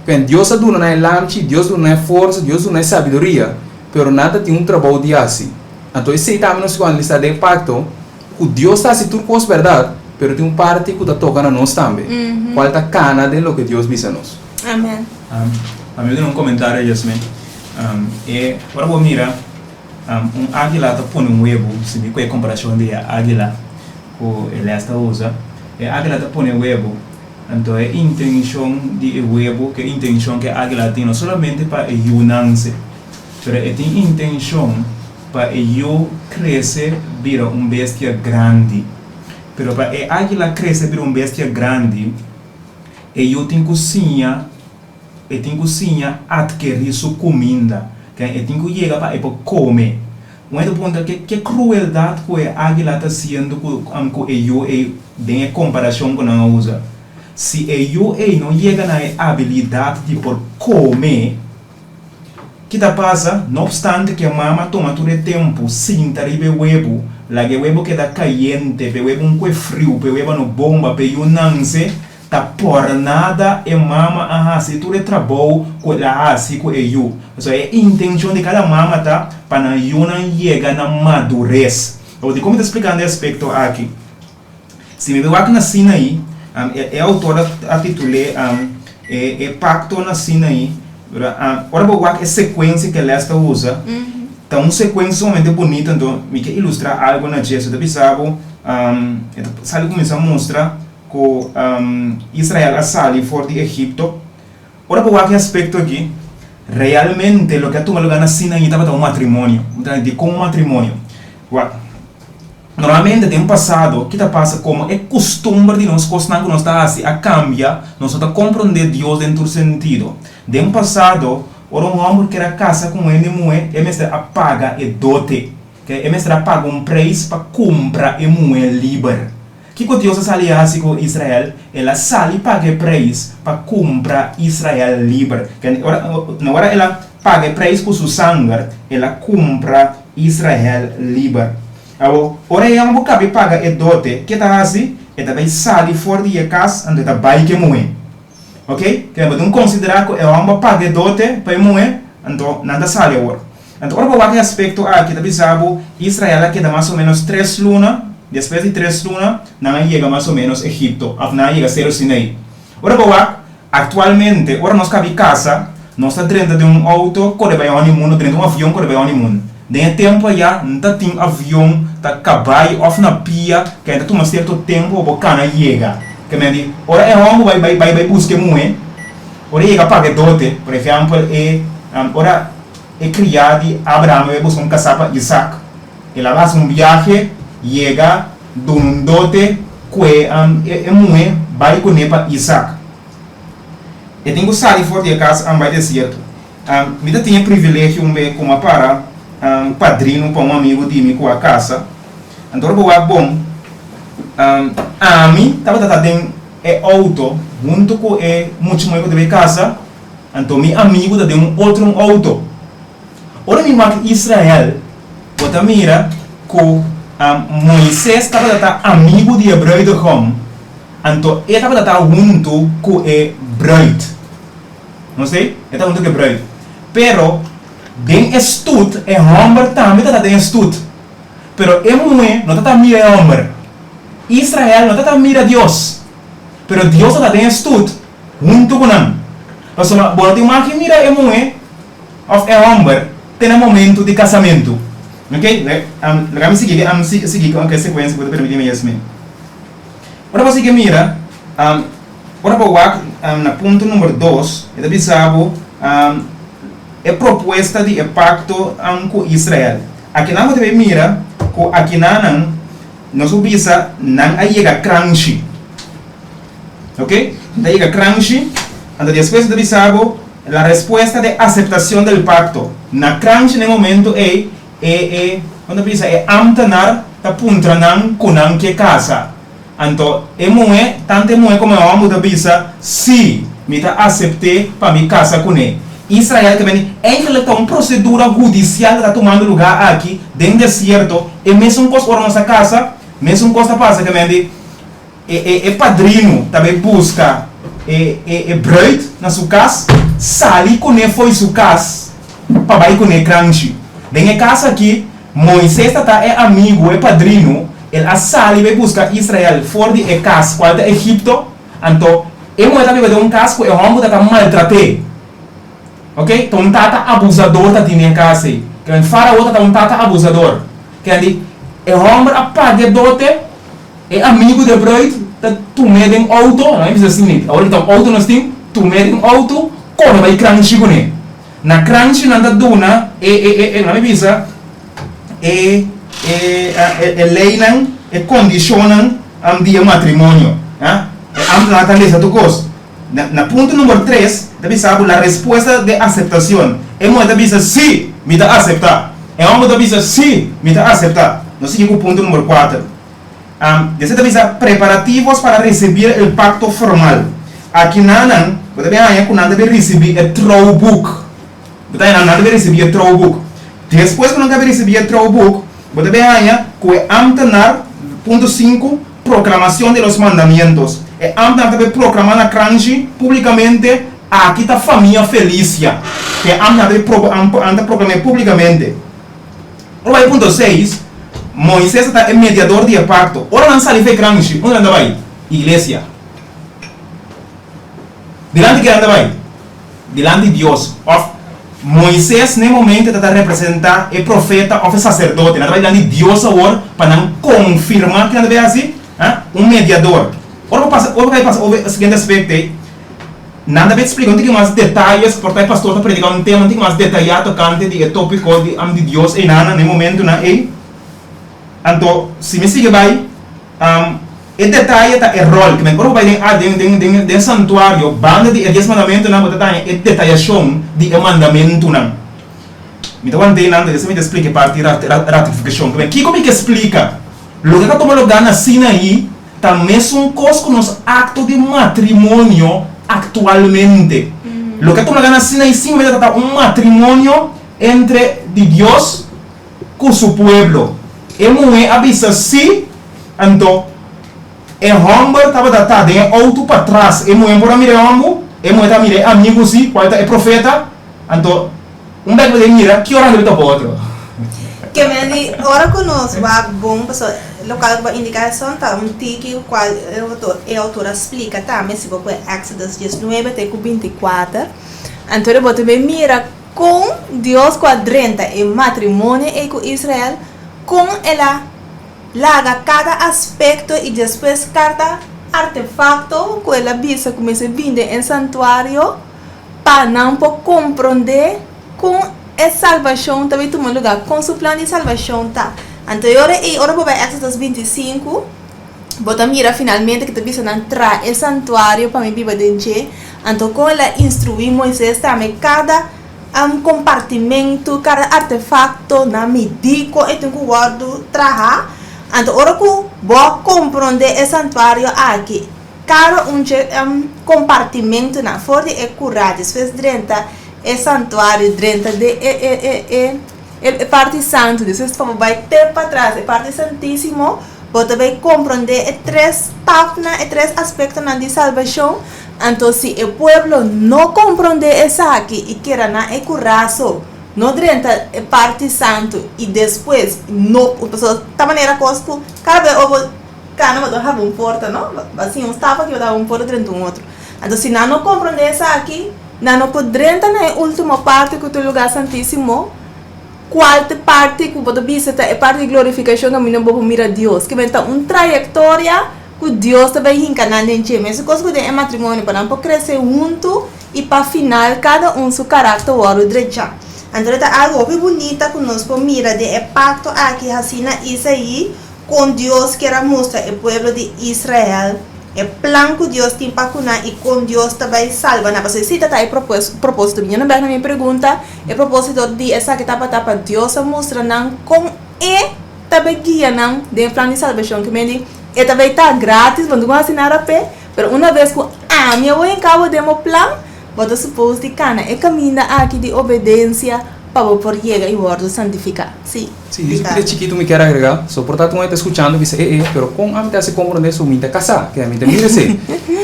Ken Dios a duna nan e lamchi, Dios duna nan e forsa, Dios duna nan e sabiduria, pero nan ta tin un trabou di hasi. Anto esei tambe nos ku analisá den e pakto, ku Dios ta hasi tur kos bèrdat, pero tin un parti ku ta toka na nos tambe, kual ta kana den loke Dios bisa nos. Amen. Ami lo duna un komentario, Yasmin. E ora bo mira un águila ta pone un webu, si mi ku e komparashon di e águila ku e lès ta usa, e águila ta pone webu. Anto e intenshon di e webu, ku e intenshon ku e águila tin no solamente pa e yu nanse, pero e tin intenshon pa e yu krese bira un bestia grandi. Pero pa e águila krese bira un bestia grandi, e yu tin ku siña, e tin ku siña atkerí su kuminda, ken e tin ku yega pa e por kome. Un hende puntra ke ke krueldat ku e águila ta hasiendo ku ku e yu ei den e komparashon ku nan a usa. Si e yu ei no yega na e abilidat di por kome, ki ta pasa? No opstante ku e mama tuma tur e tempu sinta riba e webu, laga e webu keda kayente, pa e webu un kue friu, pa e weba no bomba, pa e yu nanse, Ta por nada e mama a hasi tur e trabou ku el a hasi ku e yu. Pasobra e intenshon di kada mama ta pa nan yunan yega na madures. Awor dikon mi ta splikando e aspekto aki? Si mi bai wak na Sinaí, e outor a titul'é E Pakto na Sinaí. Ora bo wak e sekuensia ku e lès ta usa, ta un sekuensia sumamente bunita, anto mi ke ilustrá algu na dje. So ta bisa bo, e ta sali kuminsá mustra ku Israel a sali for di Egipto. Ora bo wak e aspekto aki, realmente loke a tuma lugá na Sinaí tabata un matrimonio. Bo ta dikon un matrimonio? Wak, normalmente den pasado ki ta pasa komo e kustumber di nos kosnan ku nos ta hasi a kambia, nos no ta komprondé Dios den tur sentido. Den pasado, ora un hòmber ker a kasa ku un hende muhé, e mester a paga e dote. E mester a paga un preis pa kumpra e muhé liber. Kiko Dios a sali hasi ku Israel? El a sali paga e preis pa kumpra Israel liber. Na ora el a paga e preis ku su sanger, el a kumpra Israel liber. Awor, ora e hòmber kabi paga e dote, ke ta hasi? E ta bai sali for di e kas, anto e ta bai ku e muhé. Oke? Kende bo tin konsiderá ku e hòmber paga e dote pa e muhé, anto nan ta sali awor. Anto ora bo wak e aspekto aki ta bisa bo Israel a keda mas o menos tres luna, despues di tres luna nan a yega mas o menos Egipto of nan a yega Seru Sinai. Ora bo wak aktualmente ora nos kabi kasa nos ta drenta den un outo kore bai honeymoon o drenta un avion kore bai honeymoon. Den e tempu aya no ta tin avion ta kabai of na pia ke ta tuma sierto tempu pa bo kana yega. Ke men di ora e hòmber bai bai bai bai buska e muhé ora e yega paga e dote por ehèmpel e ora E kriá di Abraham a buska un kasá pa Isak. El a hasi un biahe, yega, duna un dote ku e e muhé bai kuné pa Isak. E tin ku sali for di e kas bai desierto. Mi ta tin e privilegio un be ku mi a para padrino pa un amigu di mi ku a kasa. Anto ora bo wak bon, ami tabata ta den e outo huntu ku e mucha muhé ku ta bai kasa. Anto mi amigu ta den un otro un outo. Ora mi wak Israel, bo ta mira ku Moises tabata ta amigu di e bruidegom, anto e tabata ta huntu ku e bruid. No si? E ta huntu ku e bruid. Pero den e stut, e hòmber tambe ta ta den e stut. Pero e muhé no ta ta mira e hòmber. Israel no ta ta mira Dios. Pero Dios ta ta den e stut. Huntu ku nan. Pasobra bo no tin mag di mira e muhé òf e hòmber te na momentu di kasamentu. Ok, laga mi sigui, ami sigui ku e sekuensia ku bo ta permití mi, Yasmin. Ora bo sigui mira, ora bo wak na punto number dos, e ta bisa bo e propuesta di e pakto ku Israel. Akinan bo ta bay mira ku akinanan nos por bisa nan a yega kranshi. Ok, nan ta yega kranshi, anto despues nan ta bisa bo la respuesta de aceptacion del pacto. Na kranshi na e momento ei, e e, kon ta bisa, e ambtenaar ta puntra nan ku nan ke kasa. Anto e muhé, tanto e muhé komo e hòmber ta bisa, si, mi ta asept'é pa mi kasa kuné. Israel ke men eigenlijk ta un prosedura hudisial ku ta tumando lugá aki den desierto, e mesun kos ora nos a kasa, mesun kos ta pasa ke men di e e e padrino ta bai buska e e e bruid na su kas, sali kuné fo'i su kas pa bai kuné kranchi. Den e kas aki Moises ta ta e amigu, e padrino, el a sali bai buska Israel for di e kas kual ta Egipto. Anto, e muhé ta biba den un kas ku e hòmber ta ta maltrat'é. Oke? Ta un tata abusador ta tin den e kas ei. Ke Farao ta ta un tata abusador. Ke di, e hòmber a paga e dote, e amigu di e bruid ta tum'é den outo, nan a bisa asina, awor ki ta un outo nos tin, tum'é den outo, kore bai kranchi kuné. Na kranchi nan ta duna e, e, e, e, nan a bisa, e, e, e, e leinan, e kondishonnan di e matrimonio. A. E ambtenaar ta lesa tur kos. Na, na punto number tres, ta bisa bo la respuesta de aseptacion. E muher ta bisa, Si, mi ta asepta. E homber ta bisa, Si, mi ta asepta. Nos sigui ku punto number kuater. Am, Despues ta bisa, Preparativos para recibir el pacto formal. Akinanan, bo ta bin haña ku nan ta bin risibí e trouwboek. Bo ta haña nan ta bin risibí e trouwboek. Despues ku nan ta bin risibí e trouwboek, bo ta bin haña ku e ámtenar, punto sinku, Proclamacion de los mandamientos. E ámtenar ta bin proklamá na kranshi, públikamente, Aki ta famia Felicia. E ámtenar ta bin pro, an ta proklam'é públikamente. Ora bai punto seis, Moises ta ta e mediador di e pakto. Ora nan sali for e kranshi, unda nan ta bai? Iglesia. Dilanti ken nan ta bai? Dilanti Dios. Òf, Moises na e momento ta ta representá e profeta òf e saserdote. Nan ta bai dilanti Dios awor pa nan konfirmá ken nan ta bai hasi, ha, un mediador. Ora bo pasa, ora bo kai pasa over e siguiente aspekto ei, nan ta bai splika un tiki mas detayes, por ta e pastor ta prediká un tema un tiki mas detayá tokante di e tópiko di di Dios einan na e momentunan ei. Anto, si mi sigui bai, E detaye ta e ròl. Kimen ora bo bai den a den den den den santuario, banda di e dies mandamentunan bo ta daña e detayashon di e mandamentunan. Mi ta want'é nan, despues mi ta splika e parti ratifikashon. Kimen kiko mi ke splika? Loke ta tuma lugá na Sinaí ta mesun kos ku nos akto di matrimonio aktualmente. Loke a tuma lugá na Sinaí simplemente ta ta un matrimonio entre di Dios ku su pueblo. E muhé a bisa sí, anto e hòmber tabata ta den e outo patras. E muhé por a mira e hòmber, e muhé ta mira e amigu sí, kual ta e profeta. Anto un bek bo den mira ki ora nan ta topa otro. Ke men di ora ku nos wak bon, pasobra lokual ku bo a indiká esun ta un tiki kual e outor a splika tambe, si bo pone Exodus diesnuebe te ku bintikuater, anto bo ta bin mira Kon Dios ku a drenta e matrimonio ei ku Israel, kon el a laga kada aspekto i despues kada artefakto ku el a bisa ku mester bini den e santuario pa nan por komprondé kon e salbashon ta bin tuma lugá, kon su plan di salbashon ta. Anto e ora ei, ora bo bai Éxodos 25, bo ta mira finalmente ku ta bisa nan traha e santuario pa mi biba den dje. Anto kon el a instruí Moises tambe kada kompartimentu, kada artefakto na midí kon e tin ku wòrdu traha. Anto ora ku bo a komprondé e santuario aki, kada un dje kompartimentunan for di e kurá despues drenta e santuario, drenta den e e parti santu, despues pa bo bai te patras e parti santísimo. Bo ta bay comprende e tres stapnan, e tres aspectonan di salbacion. Anto si e pueblo no comprende esaki y keda na e curaso, no drenta e parti santo y despues no, pasobra ta manera cos cu cada bes ora bo cana bo ta haba un porta, no? Bo a siña un stap aki bo ta haba un porta drenta un otro. Anto si nan no comprende esaki, nan no por drenta na e ultimo parti cu ta e lugar santisimo. Cual ta e parti cu bo ta bisa ta e parti di glorificacion caminda bo por mira Dios? Kimen ta un trayectoria cu Dios ta bay hinca nan den dje. Mesun cos cu den e matrimonio, pa nan por crece hunto y pa final cada un su caracter wordo drecha. Anto ta algo hopi bunita cu nos por mira den e pacto aki haci na Isaí con Dios kier a mustra e pueblo di Israel E plan ku Dios tin pa ku nan i kon Dios ta bai salba nan. Pasobra esei ta ta e propósito. Biniendo bèk na mi pregunta, e propósito di esaki tabata pa Dios a mustra nan kon E ta bai guia nan den e plan di salbashon. Ke mende e ta bai ta grátis, bo no tin ku hasi nada p'e, pero una bes ku ami a wou hinka bo den bo plan, Bo ta supos di kana e kaminda aki di obedensia pa bo por yega i wòrdu santifiká. Sí, Sí, i Ricardo. e chikitu mi kier agregá, so por ta un hende ta skuchando bisa, e e, pero kon ami ta hasi komprondé su mi ta kasá, ke mi ta mira esei.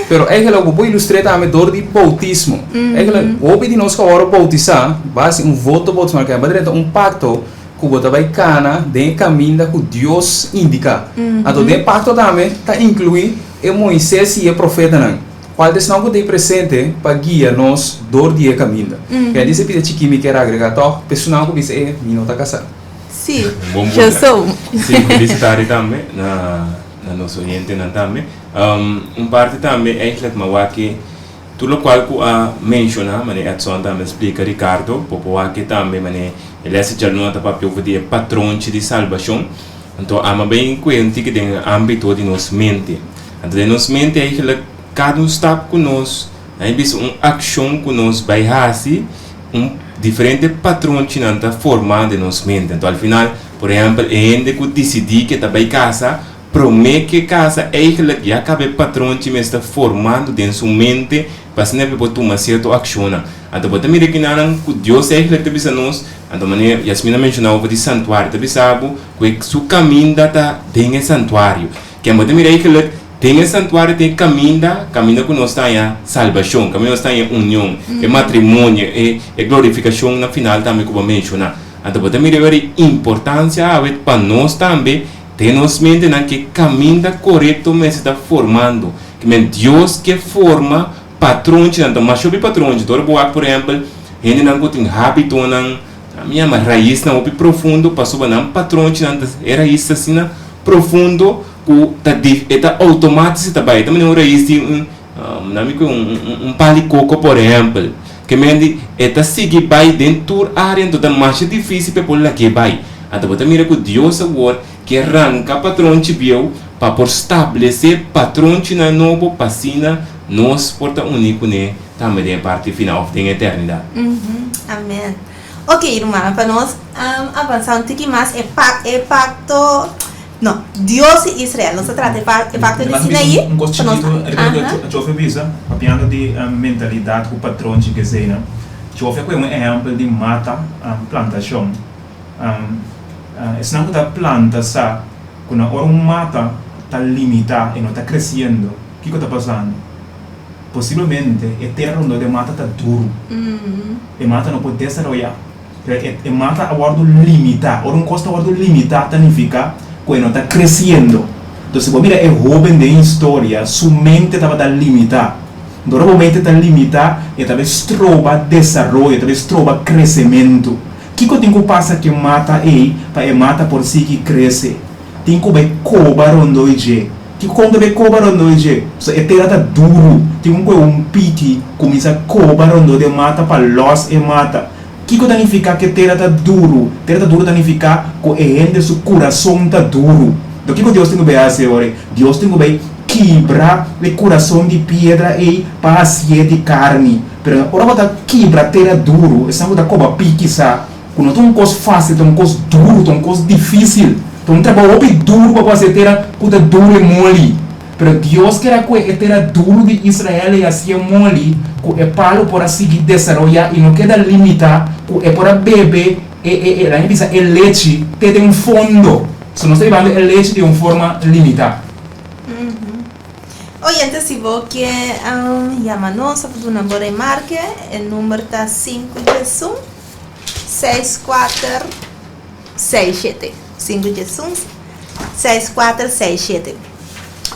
Pero eigenlijk bo por ilustr'é tambe dor di boutismo. Eigenlijk hopi di nos ku a wòrdu boutisá, bo a hasi un voto boutismal, ke bo a drenta un pakto ku bo ta bai kana den e kaminda ku Dios indiká. Anto den e pakto tambe ta inkluí e Moises i e profetanan. Cual ta esnan cu ta ei presente pa guia nos door di e caminda? Kende di esei pida chikí mi kier agrega toch pa esunnan cu bisa e mi no ta casá. Sí, Un bon yo punto. sou. Sí, felis tardi tambe na na nos oyentenan tambe. Un parti tambe eigenlijk mi a wak ke tur locual cu a menciona, mane Edson tambe a splica, Ricardo, bo por wak ke tambe mane e les di djaluna ta papia over di e patronchi di salbacion. Anto ama bay cu e un tiki den e ambito di nos mente. Anto den nos mente eigenlijk kada un stap ku nos a bisa un akshon ku nos bai hasi un diferente patronchinan ta forma den nos mente. Anto al final por ehèmpel e hende ku disidí ke ta bai kasa promé ke kasa eigenlijk ya kaba e patronchi mes ta formando den su mente pa asina e por tuma sierto akshonnan. Anto bo ta mira kinanan ku Dios eigenlijk ta bisa nos, anto manera Yasmin a menshoná over di santuario ta bisa bo ku e su kaminda ta den e santuario. Ken bo ta mira eigelik den e santuario ta e kaminda, kaminda ku nos ta haña salbashon, kaminda nos ta haña union, e matrimonio, e e glorifikashon na final tambe ku bo a menshoná. Anto bo ta mira wèr e importansia awe pa nos tambe den nos mentenan ke kaminda korekto mester ta formando. Ke men Dios ke forma patronchinan, ta masha hopi patronchi. Ora bo wak por ehèmpel hendenan ku tin hábitonan, mi yama raisnan hopi profundo pasobra nan patronchinan ta e rais ta asina profundo ku ta di e ta outomático ta bai. E ta manera un rais di un nan mi ku un un pal di koko por ehèmpel. Ke men di e ta sigui bai den tur área anto ta masha difísil pa e por lag'é bai. Anto bo ta mira ku Dios awor ke ranka patronchi bieu pa por stablesé patronchinan nobo pa asina nos por ta uní kuné tambe den e parti final òf den eternidat. Amèn. Ok, rumannan, pa nos avansa un tiki mas, e e pakto, no, Dios i Israel, nos ta trata e e pakto di Sinaí, Un kos pa nos, chikitu, aha. Joffrey bisa, papiando di mentalidat ku patronchi keseinan, Joffrey a kohe un ehèmpel di mata, plantashon. Esnan ku ta planta sa ku na ora un mata ta limitá e no ta kresiendo, kiko ta pasando? Posiblemente e tera rondó di e mata ta duru. E mata no por desaroyá. Pero e e mata a wòrdu limitá. Ora un kos ta wòrdu limitá ta nifiká ku e no ta kresiendo. Entonces si bo mira e hóben den historia su mente tabata limitá. Enton ora bo mente ta limitá e ta bai stroba desaroyo, e ta bai stroba kresementu. Kiko tin ku pasa ku e mata ei pa e mata por sigui krese? Tin ku bai koba rondó i dje. Kiko kon ta bai koba rondó i dje? Pasobra e tera ta duru. Tin un koe un piki kuminsá koba rondó di e mata pa lòs e mata. Kiko ta nifiká ku e tera ta duru? Tera ta duru ta nifiká ku e hende su kurason ta duru. Enton kiko Dios tin ku bai hasi e ora ei? Dios tin ku bai kibra e kurason di piedra ei pa hasié di karni. Pero ora bo ta kibra tera duru, esnan ku ta koba piki sa Ku no ta un kos fásil, ta un kos duru, ta un kos difísil. Ta un trabou hopi duru pa bo hasi e tera ku ta duru i moli. Pero Dios ker a kue e tera duru di Israel i hasié moli ku e palu por a sigui desaroyá i no keda limitá, ku e por a bebe e, e, e, laña bisa e lechi te den fondo. So nos ta bibando e lechi di un forma limitá. Oyente si bo ke yama nos of duna bo remarke e number ta sinku diesun. Seis kuater seis shete. Sinku diesun seis kuater seis shete.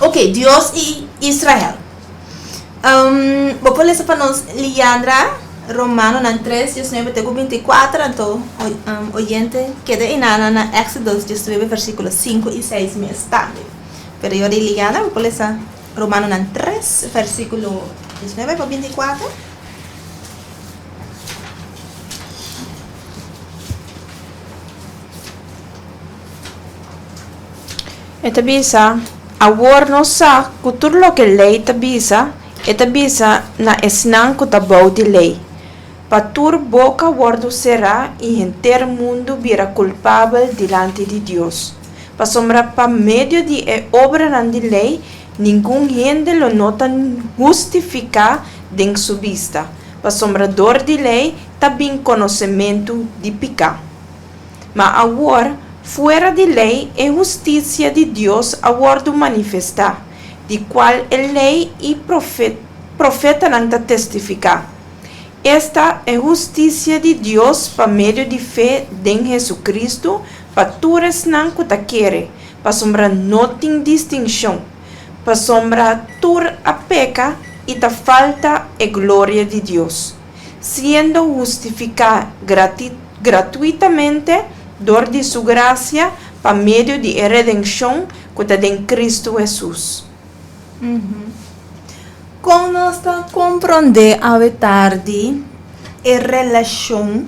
Ok, Dios i Israel. Um, bo por lesa pa nos, Liandra, Romanonan 3, 19 te ku 24, anto um, oyente keda inana na Exodus 19, versíkulo 5 i 6 mes tambe. Pero yo di Liandra, bo por lesa Romanonan 3, versíkulo 19 pa 24. E ta bisa, Awor nos sa ku tur loke Lei ta bisa, e ta bisa na esnan ku ta bou di Lei, pa tur boka wòrdu será i henter mundu bira kulpabel dilanti di Dios. Pasobra pa medio di e obranan di Lei ningun hende lo no ta hustifiká den su bista. Pasobra dor di lei ta bin konosementu di piká. Ma awor, fuera di lei e hustisia di Dios a wòrdu manifestá, di kual e lei i profetanan ta testifiká, esta, e hustisia di Dios pa medio di fe den Hesukristu pa tur esnan ku ta kere, pasobra no tin distinshon, pasobra tur a peka i ta falta e gloria di Dios, siendo hustifiká gratuitamente dor di Su grasia pa medio di e redenshon ku ta den Kristu Hesus. Kon nos ta komprondé awe tardi e relashon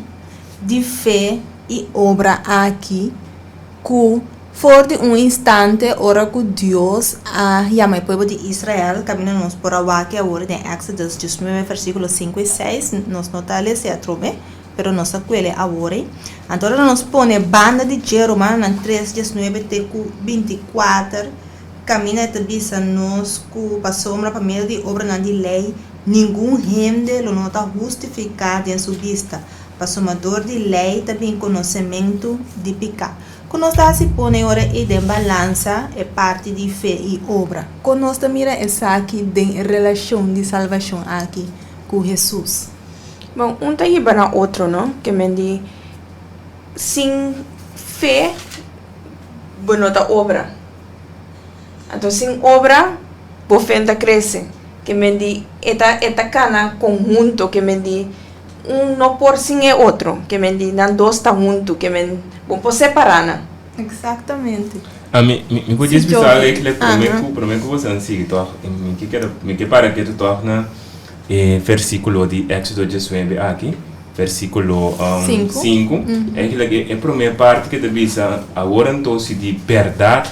di fe i obra aki ku for di un instante ora ku Dios a yama e pueblo di Israel, kaminda nos por a wak awor den Exodus diesnuebe versíkulo sinku i seis, nos no ta lesa atrobe, pero nos a kuele awor ei. Anto ora nos pone banda di dje Romanonan tres diesnuebe te ku binti kuater, kaminda e ta bisa nos ku pasobra pa medio di obranan di lei ningun hende lo no ta hustifiká den su bista, pasobra dor di lei ta bin konosementu di piká. Ku nos ta hasi pone ora ei den balansa e parti di fe i obra? Kon nos ta mira esaki den e relashon di salbashon aki ku Hesus? Bon, un ta hiba na otro, no? Ke men di sin fe bo no ta obra. Anto sin obra bo fe no ta krese. Ke men di e ta e ta kana konhunto, ke men di un no por sin e otro, ke men di nan dos ta huntu, ke men bo por separá nan. Exactamente. A mi mi mi por Si djis bisa Jovi. eigenlijk prome Aha. ku prome ku boso sigui tòg mi ke keda mi ke para ketu tòg na e versíkulo di Éxodo diesnuebe aki versíkulo Sinku. sinku eigenlijk e e prome parti ke ta bisa awor anto si di bèrdat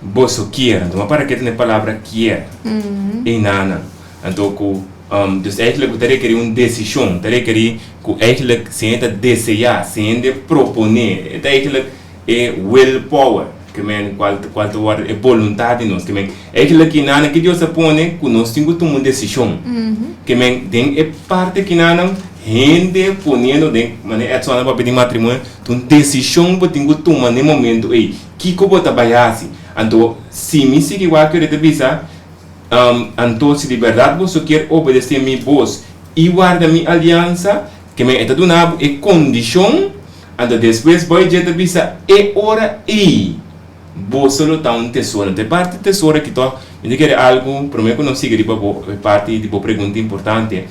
boso kier anto mi a para ketu na e palabra kier einanan anto ku Dus eigenlijk bo ta rekerí un desishon, ta rekerí ku eigenlijk si hende ta deseá, si hende proponé, e ta eigenlijk e will power, ke men kual kual ta wòrdu e boluntat di nos, ke men eigenlijk kinanan ke Dios a pone ku nos tin ku tuma un desishon, ke men den e parti kinanan hende poniendo den manera Edson a papia di matrimonio ta un desishon bo tin ku tuma na e momento ei, kiko bo ta bai hasi, anto si mi sigui wak ta bisa. Anto si di bèrdat boso kier obedesé mi bos i warda mi aliansa, ke men e ta duna bo e kondishon, anto despues bai dje ta bisa, E ora ei boso lo ta un tesoro. Anto e parti tesoro aki tòg mi ta kere algu, promé ku nos sigui riba bo e parti di bo pregunta importante,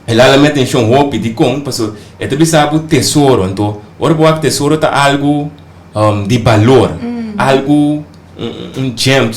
el hala mi atenshon hopi. Dikon? Pasobra e ta bisa bo tesoro. Anto ora bo wak tesoro ta algu di balor, algu. Un gem,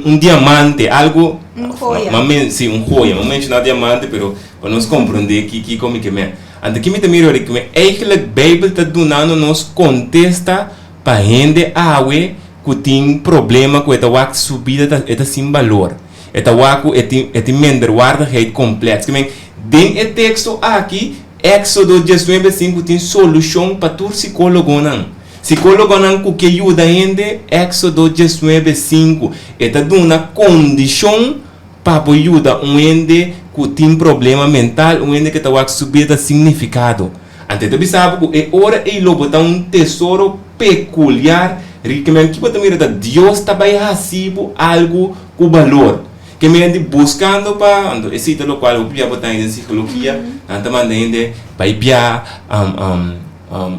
un diamante, algo. Un joya. Ma men, si, un joya. Ma menshoná diamante, pero pa nos komprondé ki kiko mi ke men. Anto ki mi ta mira ora ku eigenlijk Beibel ta dunando nos kontesta pa hende awe ku tin problema ku e ta wak su bida ta e ta sin balor. E ta wak ku e tin e tin minderwaardigheidcomplex. Ke men den e teksto aki, Éxodo diesnuebe sinku tin solushon pa tur sikólogonan. Sikólogonan ku ke yuda hende, Éksodo diesnuebe, sinku, e ta duna kondishon pa bo yuda un hende ku tin problema mental, un hende ku ta wak su bida sin nifikado. Anto e ta bisa bo ku e ora ei lo bo ta un tesoro pekuliar, rikemen ki bo ta mira ta Dios ta bai hasi bo algu ku balor. Ke men di buskando pa, anto esei ta lokual hopi bia bo ta hende den sikologia, nan ta manda hende bai bia.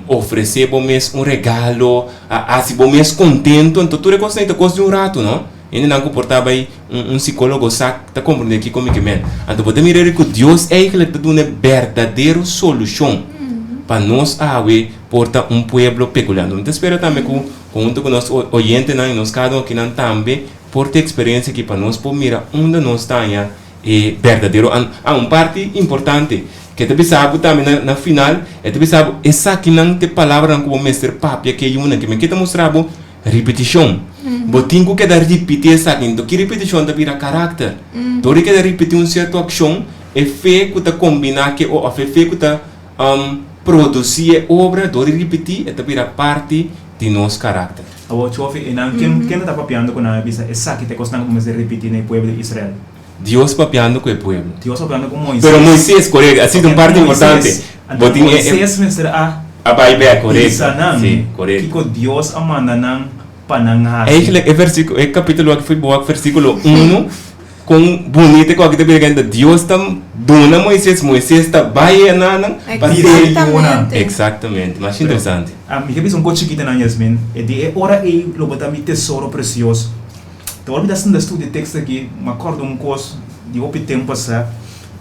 Ofresé bo mes un regalo, a hasi bo mes kontento, anto tur e kosnan ei ta kos di un ratu, no? Hendenan ku por ta bai un un sikólogo sa ta komprendé kiko mi ke men. Anto bo ta mira ri ku Dios eigentlik ta duna e berdadero solushon pa nos awe por ta un pueblo pekuliar. Anto mi ta spera tambe ku huntu ku nos oyentenan i nos kada un akinan tambe por tin eksperensia aki pa nos por mira unda nos ta haña E berdadero an. Ah, un parti importante ke ta bisa bo tambe na na final, e ta bisa bo esakinan ta e palabranan ku bo mester papia ku e yunan. Ke men ke ta mustra bo ripitishon. Bo tin ku keda ripití esaki. Enton ki ripitishon ta bira karakter. Dor di keda ripití un sierto akshon, e fe ku ta kombiná ku e òf e fe ku ta produsí e obra, dor di ripití e ta bira parti di nos karakter. Awor, Chofi, e nan ken ken ta papiando ku nan a bisa esaki ta e kosnan ku bo mester ripití na e pueblo di Israel? Dios papiando ku e pueblo. Dios papiando ku Moises. Pero Moises, korekto, asina ta un parti importante. Anto Moises mester a A bai bek, korekto. bisa nan Sí, korekto. kiko Dios a manda nan pa nan hasi. Eigenlijk e versikulo, e kapitulo aki foi bo wak versikulo uno, kon bunita ku aki ta bira kende Dios ta duna Moises, Moises ta bai e nan pa Exactamente. Exactamente, masha interesante. Mi ke bisa un kos chikito nan, Yasmin. E di e ora ei lo bo ta mi tesoro presioso. Ta ora mi ta sinta studia e teksto aki, mi a kòrda un kos di hopi tempu pasá.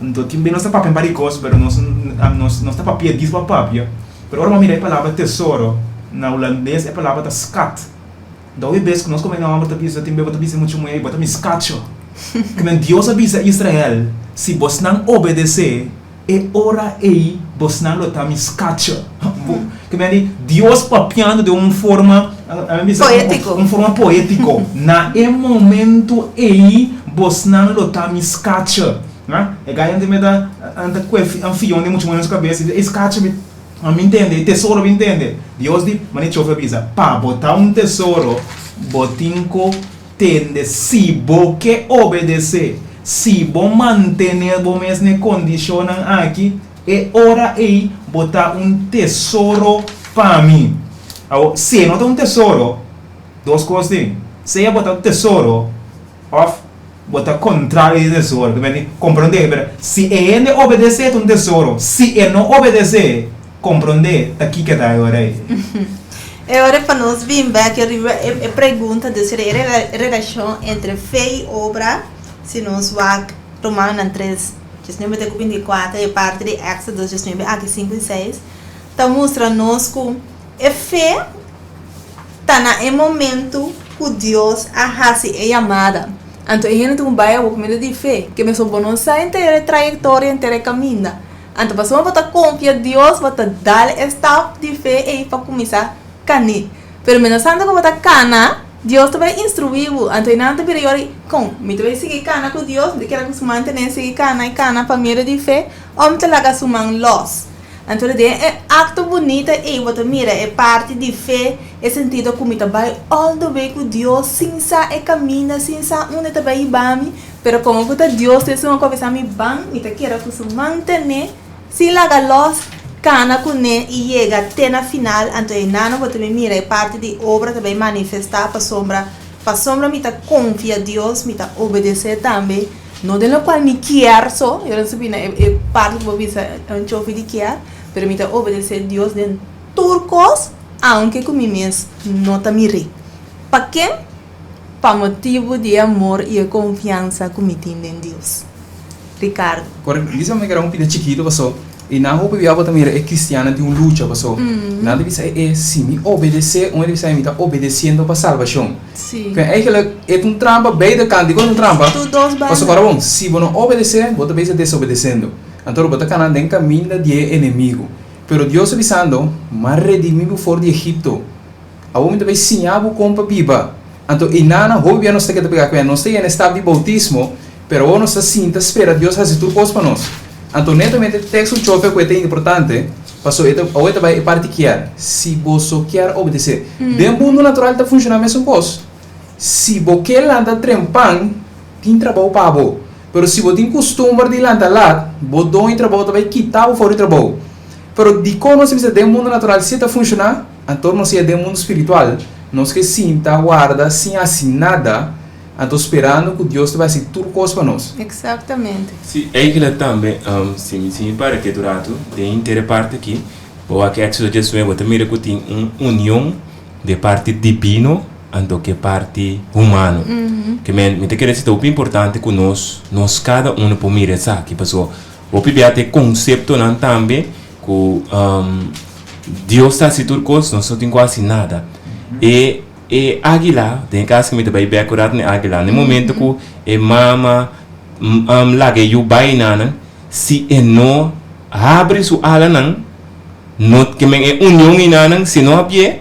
Anto tin bes nos ta papia un par di kos, pero nos nos ta papia dis pa papia. Pero ora mi a mira e palabra tesoro, na hulandes e palabra ta skat. Anto hopi bes ku nos komo hende hòmber ta bisa, tin bes bo ta bisa mucha muhé, bo ta mi skatjo. Kimen Dios a bisa Israel, si bosnan obedesé, E ora ei bosnan lo ta mi skatje. Ke men di, Dios papiando den un forma, a mi bisa, Poétiko. un forma poétiko. Na e momento ei bosnan lo ta mi skatje. Na, e gai antes mi ta, a ta kue un fion den muchu muhé na su kabes, e skatje mi, a mi ntende, e tesoro mi ntende. Dios di, manera Chofi a bisa, pa bo ta un tesoro, bo tin ku Tende, si bo ke obedesé, si bo mantené bo mes n'e kondishonnan aki, e ora ei bo ta un tesoro pa mi. Awor, si e no ta un tesoro, dos kos tin, sea bo ta un tesoro òf bo ta kontrario di tesoro. Ta bini komprondé, pero si e hende obedesé ta un tesoro, si e no obedesé, Komprondé ta kiko ta e ora ei. E ora pa nos bin bek riba e pregunta dus e relashon entre fe i obra, si nos wak Romanonan tres, diesnuebe te ku bintikuater i parti di Éxodo diesnuebe aki sinku i seis, ta mustra nos ku e fe ta na e momentu ku Dios a hasi e yamada. Anto e hende tin ku bai awor ku medio di fe, ke mesun bo no sa henter e trayektoria, henter e kaminda. Anto pasobra bo ta konfia Dios, bo ta dal e stap di fe ei pa kuminsá kaní. Pero mientrastanto ku bo ta kana, Dios ta bai instruí bo. Anto einan ta bira yori, Kon? Mi ta bai sigui kana ku Dios? Mi ta keda ku su man ten'é sigui kana i kana pa medio di fe? Òf mi ta laga su man lòs? Anto den e akto bunita ei bo ta mira e parti di fe, e sentido ku mi ta bai all the way ku Dios sin sa e kaminda, sin sa unda e ta bai hiba mi. Pero komo ku ta Dios ta esun ku a bisa mi ban, mi ta keda ku su man ten'é, sin laga lòs, kana kuné i yega te na final, anto e nano bo ta bin mira e parti di obra ta bin manifestá pasobra pasobra mi ta konfia Dios, mi ta obedesé tambe, no den lokual mi kier so, yo no subi na e parti ku bo bisa un chofi di kier, pero mi ta obedesé Dios den tur kos, aunke ku mi mes no ta mir'é. Pa ken? Pa motibu di e amor i e konfiansa ku mi tin den Dios. Ricardo. Correcto. Lisa mi kere un pida chikito paso i nan hopi bia bo ta mira e cristiannan tin un lucha paso nan ta bisa e si mi obedece un ta bisa mi ta obedeciendo pa salbacion. Sí. Pero eigenlijk e ta un trampa beide kant dikon ta un trampa? Tur dos banda. Paso ora bon si bo no obedece bo ta bisa desobedecendo anto bo ta cana den caminda di e enemigo pero Dios ta bisando m'a redimi bo for di Egipto. Awor mi ta bai siña bo kon pa biba. Anto einanan hopi bia nos ta keda pega ku nos ta yena e stap di boutismo, pero awor nos ta sinta spera Dios hasi tur kos pa nos. Anto netamente teksto chofe ku e ta importante, paso e ta awor e ta bai e parti kier, si boso kier obedesé. Den mundu natural ta funshoná mesun kos. Si bo ke lanta trempan, tin trabou pa bo. Pero si bo tin kustumber di lanta lat, bo doño di trabou ta bai kita bo for di trabou. Pero dikon nos ta bisa den mundu natural si e ta funshoná? Anto nos ya den mundu spiritual, nos ke sinta warda sin hasi nada, anto sperando ku Dios ta bai hasi tur kos pa nos. Exactamente. Sí, eigenlijk tambe, si mi si mi para ketu ratu, den henter e parti aki, bo wak Éxodo diesnuebe, bo ta mira ku tin un union di e parti dibino anto ku e parti humano. Ke men, mi ta kere si ta hopi importante ku nos, nos kada uno por mira esaki, pasobra hopi bia ta e konseptonan tambe Ku Dios ta hasi tur kos, nos no tin ku hasi nada. E e águila, den e kas ku mi ta bai bèk un ratu na e águila, na e momento ku e mama laga e yu bai nan, si e no habri su alanan, no ke men e union einan, si no habié,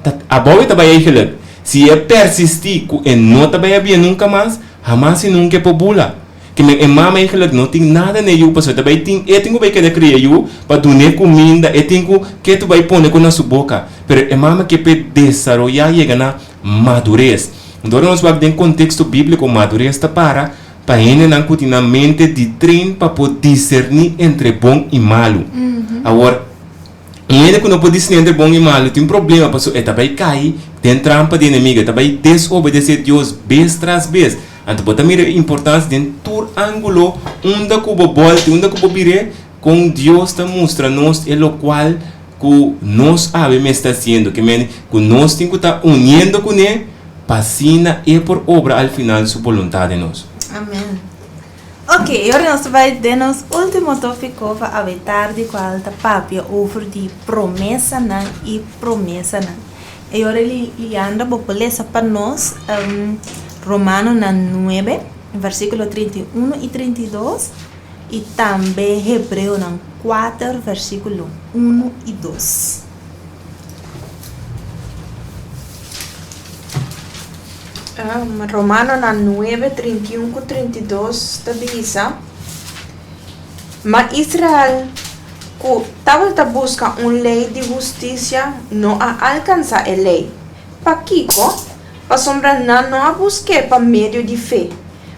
ta abou e ta bai eigenlijk. Si e persistí ku e no ta bai habié nunka mas, hamas i nunka e por bula. Ke men e mama eigenlijk no tin nada na e yu pasobra e ta bai tin e tin ku bai keda kria e yu pa dun'é kuminda e tin ku ke tu bai pone ku na su boka pero e mama ke p'e desaroyá yega na madures. Enton ora nos wak den konteksto bíbliko madures ta para. pa hendenan ku tin nan mente di train pa por diserní entre bon i malu. Awor, un hende ku no por diserní entre bon i malu tin problema pasobra e ta bai kai den trampa di enemigo, e ta bai desobedesé Dios bes tras bes. Anto bo ta mira e importansia den tur ángulo unda ku bo bòlta i unda ku bo bir'é, kon Dios ta mustra nos e lokual ku nos awe mester hasiendo, ke mende ku nos tin ku ta uniendo kuné pa asina e por obra al final su boluntat den nos. Amen. Ok, e ora nos ta bai den nos ultimo topiko pa awe tardi kual ta papia over di promesanan i promesanan. E ora Liandra bo por lesa pa nos Romanonan nuebe, versikulo 31 i 32. I tambe Hebreonan kuater versíkulo unu i dos. Romanonan nuebe, 31 ku 32 ta bisa, Ma Israel, ku tabata buska un lei di hustisia, no a alkansá e lei. Pakiko? Pasobra nan no a busk'é pa medio di fe,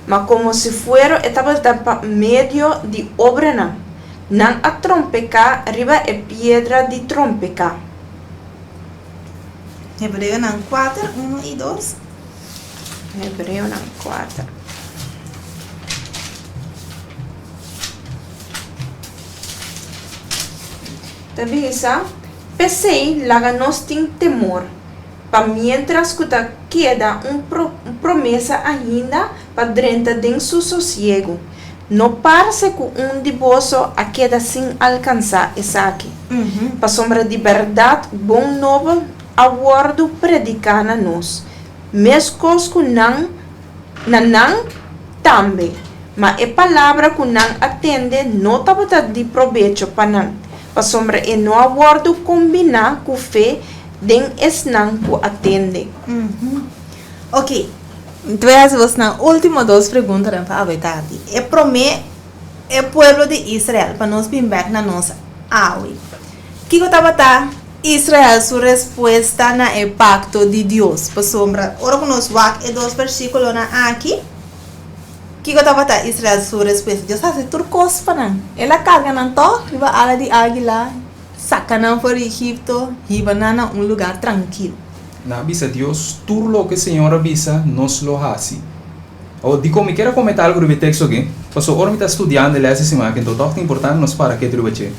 ma komo si fuero e tabata pa medio di obranan. Nan a trompeká riba e piedra di trompeká. Hebreonan kuater, unu i dos. Hebreonan kuater. Ta bisa, P'esei laga nos tin temor. Pa miéntras ku ta keda un promesa ainda pa drenta den su sosiegu, no parse ku un di boso a keda sin alkansá esaki. Pasobra di bèrdat bon nobo a wòrdu prediká na nos, meskos ku nan na nan tambe, ma e palabra ku nan a tende no tabata di probecho pa nan, pasobra e no a wòrdu kombiná ku fe den esnan ku a tende. Ok, mi ta bai hasi bosnan ultimo dos preguntanan pa awe tardi. E prome, e pueblo di Israel, pa nos bin bek na nos awe. Kiko tabata Israel su respuesta na e pakto di Dios? Pasobra ora ku nos wak e dos versíkulonan aki, kiko tabata Israel su respuesta? Dios a hasi tur kos pa nan. El a karga nan tòg riba ala di águila. Saka nan for di Egipto, hiba nan na un lugar trankil. Nan a bisa Dios, Tur loke Señor a bisa, nos lo hasi. Awor, dikon mi kier a komentá algu riba e teksto akí? Pasobra ora mi ta studiando e lès di siman akí, anto tòg ta importante nos para ketu riba dje.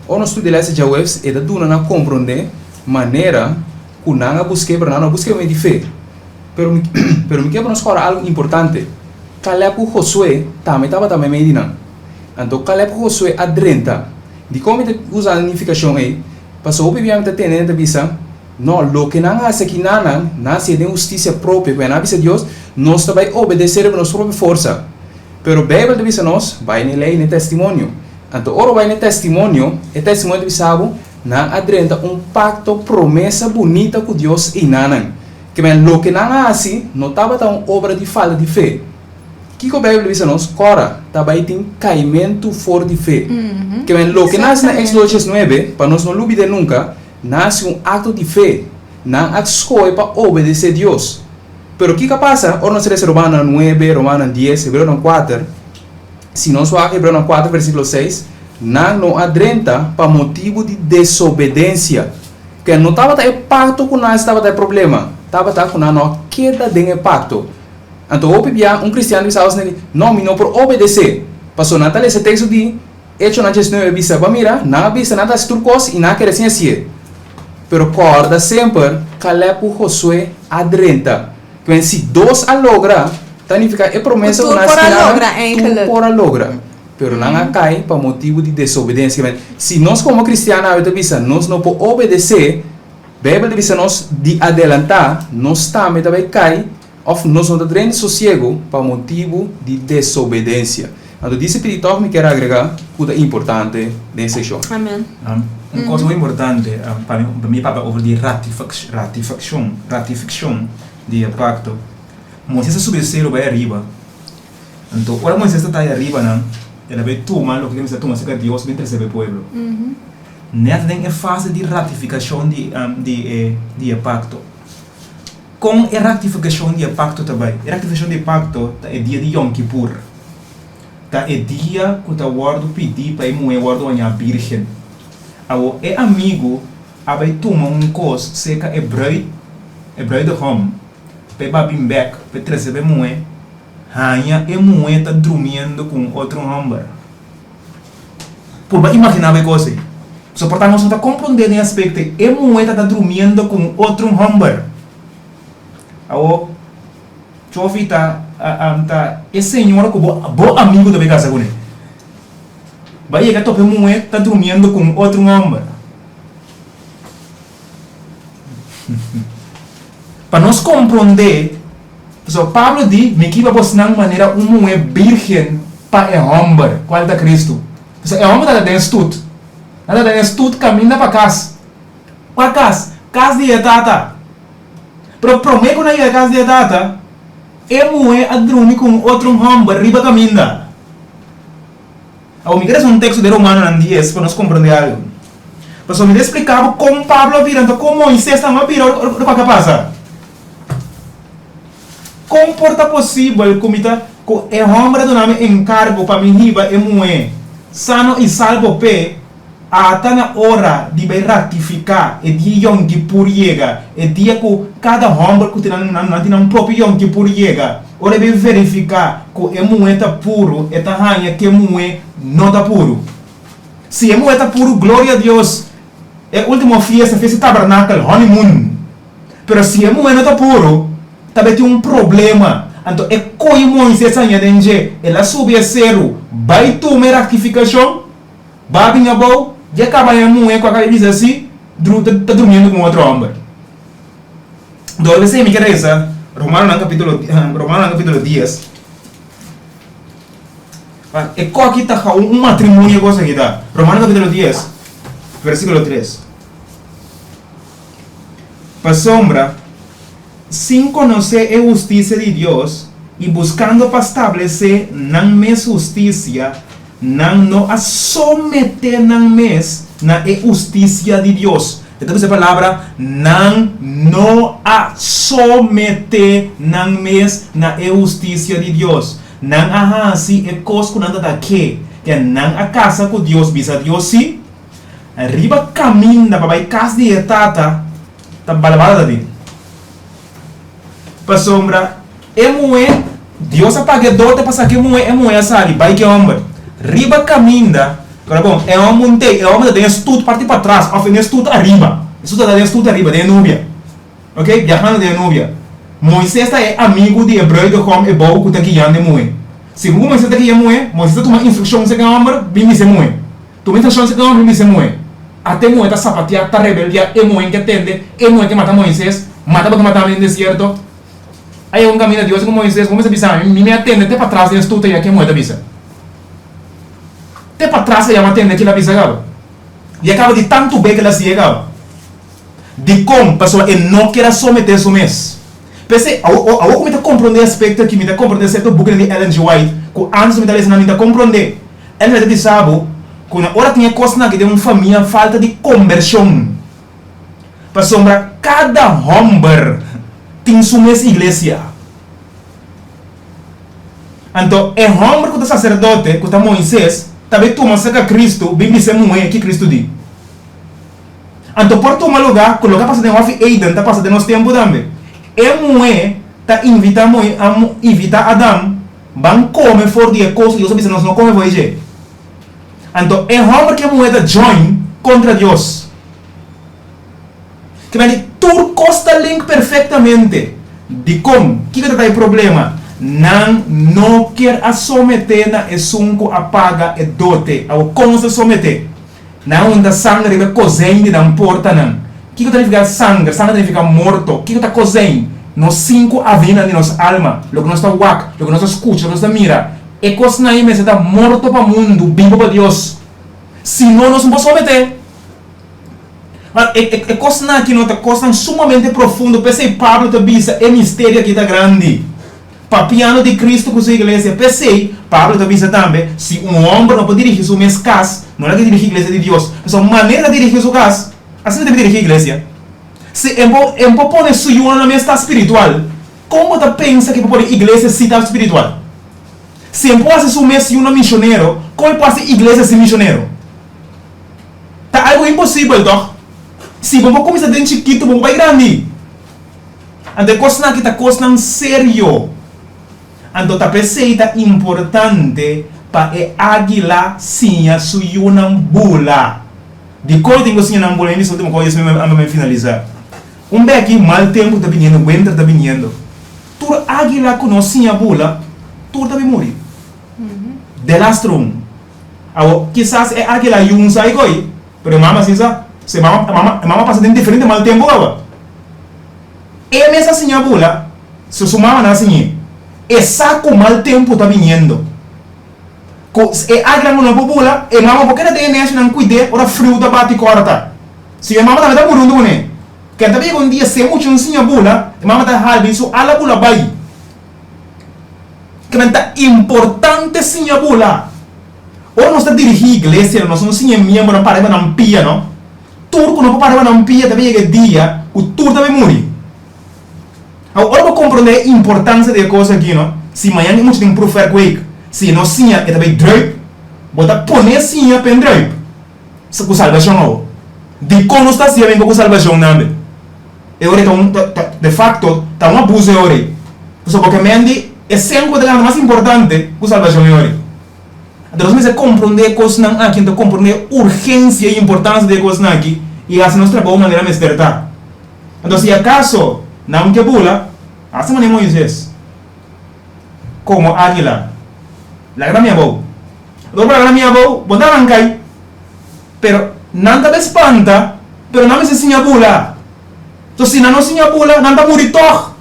Ora nos studia e lès di djaweps, e ta duna nan komprondé manera ku nan a busk'é, pero nan no a busk'é pa medio di fe. Pero mi, pero mi kier pa nos kòrda algu importante, Kalèb ku Josué tambe tabata meimei di nan. Anto Kalèb ku Josué a drenta. Dikon mi ta usa e nifikashon ei? Pasobra hopi bia mi ta tende nan ta bisa, No, loke nan hasi aki na nan, nan hasié den hustisia propio, ku nan a bisa Dios, Nos ta bai obedesé riba nos propio forsa. Pero Beibel ta bisa nos, Bai na e lei, na e testimonio. Anto ora bo bai na e testimonio, e testimonio ta bisa bo, Nan a drenta un pakto, promesa bunita ku Dios einanan. Ke men, loke nan a hasi no tabata un obra di falta di fe. Kiko Beibel ta bisa nos? Kòrda, ta bai tin kaimentu for di fe. Ke men, loke nan hasi na Éxodo diesnuebe, pa nos no lubid'é nunka, nan hasi un akto di fe. Nan a skohe pa obedesé Dios. Pero kiko a pasa ora nos lesa Romanonan nuebe, Romanonan dies, Hebreonan kuater? Si nos wak Hebreonan kuater versíkulo seis, nan no a drenta pa motibu di desobedensia. Ke no tabata e pakto ku nan hasi tabata e problema, tabata ku nan no a keda den e pakto. Anto hopi bia un kristian bisa aos neli, No, mi no por obedesé. Pasobra nan ta lesa e teksto di Echonan diesnuebe bisa, Bo a mira, nan a bisa nan ta hasi tur kos i nan a kere sin hasié. Pero kòrda semper, Kalèb ku Josué a drenta. Kwen si dos a logra, ta nifiká e promesa ku nan a skina nan, tur por a logra. Pero nan a kai pa motibu di desobedensia. Si nos komo kristian awe ta bisa nos no por obedesé, Beibel ta bisa nos di adelantá, nos tambe ta bai kai Òf nos no ta drenta sosiegu pa motibu di desobedensia. Anto di esei tòg mi kier agregá ku ta importante den e sekshon. Amen. Un kos muy importante pa mi, pa mi papia over di ratifikashon, ratifikshon di e pakto. Moises a subi e seru bai ariba. Anto ora Moises ta ta ariba nan, el a bai tuma loke ke mester tuma serka Dios bin trese pa e pueblo. Nèt den e fase di ratifikashon di di e di e pakto. Kon e ratifikashon di e pakto ta bai? E ratifikashon di e pakto ta e dia di Yom Kippur. Ta e dia ku ta wòrdu pidí pa e muhé wòrdu hañá bírgen. Awor e amigu a bai tuma un kos serka e brùid, e bruidegom, pa e ba bin bèk pa e trese pa e muhé, haña e muhé ta drumiendo ku un otro hòmber. Purba imaginá bo e kos ei. Soportá nos no ta komprondé den e aspekto ei. E muhé ta ta drumiendo ku un otro hòmber. Awor, Chofi ta ta e señora ku bo bo amigu ta bai kasa kuné. Bo a yega topa e muhé ta drumiendo ku un otro hòmber. Pa nos komprondé, pasobra Pablo di, Mi kiba bosnan manera un muhé bírgen pa e hòmber, kual ta Kristu. Pasobra e hòmber ta den stut. Nan ta den stut kaminda pa kas. Kua kas? Kas di e tata. Pero promé ku nan yega kas di e tata, e muhé a drumi ku un otro hòmber riba kaminda. Awor mi ke lesa un teksto den Romanonan dies pa nos komprondé algu. Pasobra mi ta splika bo kon Pablo a bira, anto kon Moises tambe a bira ora ku a pasa. Kon por ta posibel ku mi ta ku e hòmber a duna mi enkargo pa mi hiba e muhé sano i salbo p'e, ata na ora di bai ratifiká e dia Yom Kippur yega, e dia ku kada hòmber ku tin nan nan tin nan propio Yom Kippur yega, ora e bai verifiká ku e muhé ta puru, e ta haña ku e muhé no ta puru. Si e muhé ta puru, gloria a Dios, e ultimo fiesta, fiesta di tabernakel, honeymoon. Pero si e muhé no ta puru, ta bai tin un problema. Anto e koe Moises haña den dje, el a subi e seru, bai tuma e raktifikashon, ba bin abou, dje kaba haña muhé ku a kaba di bisa si, dru, ta durmiendo ku un otro hòmber. Dor di esei mi ke resa Romanonan kapitulo, Romanonan kapitulo dies. E koki ta gau un matrimonio kos aki ta. Romano kapitulo dies, versikulo tres. Pasobra, sin konosé e hustisia di Dios i buskando pa stablesé nan mes hustisia, nan no a someté nan mes na e hustisia di Dios. E ta bisa e palabra, nan no a someté nan mes na e hustisia di Dios. Nan a hasi e kos ku nan ta ke, ke nan a kasa ku Dios, bisa Dios si, riba kaminda pa bai kas di e tata, ta balabala ta bin. Pasobra e muhé, Dios a paga e dote pa saka e muhé, e muhé a sali bai ku e hòmber. Riba kaminda, kora bon, e hòmber un tei, e hòmber ta den e stut parti patras òf den e stut ariba, e stut ta den e stut ariba, den e nubia. Ok, biahando den e nubia. Moises ta e amigu di e bruidegom e bou ku ta guiando e muhé. Segun ku Moises ta guia e muhé, Moises ta tuma instrukshon serka e hòmber, bin bisa e muhé. Tuma instrukshon serka e hòmber, bin bisa e muhé. Ata e muhé ta sapatiá, ta rebeldiá, e muhé ke tende, e muhé ke mata Moises, mata bo ke mata mi den desierto. A yega un kaminda Dios di ku Moises, bo mester bisa mi, mi mi a tende te patras den e stuta ya ke e muhé ta bisa. Te patras ayá mi a tende kila a bisa kaba. I a kaba di tantu be ke el a si'e kaba. Dikon? Pasobra e no kier a someté su mes. P'esei, awor, awor ku mi ta komprondé e aspekto aki, mi ta komprondé sierto bukinan di Ellen G. White ku ántes mi ta lesa nan, mi ta komprondé. Ellen White ta bisa bo ku na ora tin e kosnan aki den un famia falta di kombershon. Pasobra kada hòmber tin su mes iglesia. Anto e hòmber ku ta saserdote, ku ta Moises, ta bai tuma serka Kristu bin bisa e muhé ki Kristu di. Anto por tuma lugá ku loke a pasa den Hòfi Eden ta pasa den nos tempu tambe. E muhé ta invitá Moi a invitá Adam ban kome for di e kos ku Dios a bisa nos no kome for di dje. Anto e hòmber ku e muhé ta join kontra Dios. Ke mende tur kos ta link perfektamente. Dikon? Kiko ta ta e problema? Nan no kier a someté na esun ku a paga e dote. Awor kon nos ta someté? Nan hunta sanger riba e kozein di nan portanan. Kiko ta nifiká sanger? Sanger ta nifiká morto. Kiko ta kozein? Nos sinku avenidanan di nos alma, loke nos ta wak, loke nos ta skucha, loke nos ta mira. E kosnan ei mester ta morto pa mundu, bibu pa Dios. Si no, nos no por someté. Ma e e kosnan aki no ta kosnan sumamente profundo. P'esei Pablo ta bisa e misterio aki ta grandi. Papiando di Cristo cu su iglesia. P'esey, Pablo ta bisa tambe, si un homber no por dirigi su mes cas, no laga dirigi iglesia di Dios. Pasobra manera ta dirigi su cas, asina ta dirigi iglesia. Si e por e por pone su yunan na mes ta spiritual, kon bo ta pensa ku e por pone iglesia si ta spiritual? Si e por hasi su mes yunan misionero, kon e por hasi iglesia si misionero? Ta algu imposibel, tòg? Si bo por kuminsá den chikitu, bo por bai grandi. Anto e kosnan aki ta kosnan serio. Anto ta p'esei ta importante pa e águila siña su yunan bula. Dikon e tin ku siña nan bula? Mi bisa último kos, mi amba mi finalisá. Un beki mal tempu ta biniendo, winter ta biniendo. Tur águila ku no siña bula, tur ta bin muri. Delastro un. Awor, kisas e águila yu un sa i koi, pero e mama si sa. Se mama, e mama, e mama pasa den diferente mal tempu kaba. E mes a siña bula, si su mama no a siñ'é. E sa ku mal tempu ta biniendo. Ku e águila ku no por bula, e mama por keda den e nèshi nan kuid'é ora friu ta bati kòrta. Si e mama tambe ta muri huntu kuné. Ken ta yega un dia si e mucha no siña bula, e mama ta halbi su ala bula bai. Kimen ta importante siña bula. Ora nos ta dirigí iglesia, nos no siña e miembronan para riba nan pia, no. Tur ku no por para riba nan pia ta bin yega e dia ku tur ta bin muri. Awor, ora bo komprondé e importansia di e kos aki, no, si mañan e mucha tin proefwerkweek, si e no siña e ta bai druip, bo ta pon'é siña p'e druip. Ku salbashon awor. Dikon nos ta hasié ben ku salbashon tambe? E ora ei ta un, ta, ta, de facto, ta un abuso e ora ei. Pasobra bo ke men di e sen ku bo ta gana ta mas importante ku salbashon e ora ei. Anto nos mester komprondé e kosnan aki, anto komprondé e urgensia i importansia di e kosnan aki i hasi nos trabou manera mester ta. Anto si akaso nan ke bula, hasi manera Moises, komo águila, laga nan mi abou. Anto ora laga nan mi abou, bo ta ranka ai. Pero nan ta be spanta, pero nan mester siña bula. Anto si nan no siña bula, nan ta muri tòg.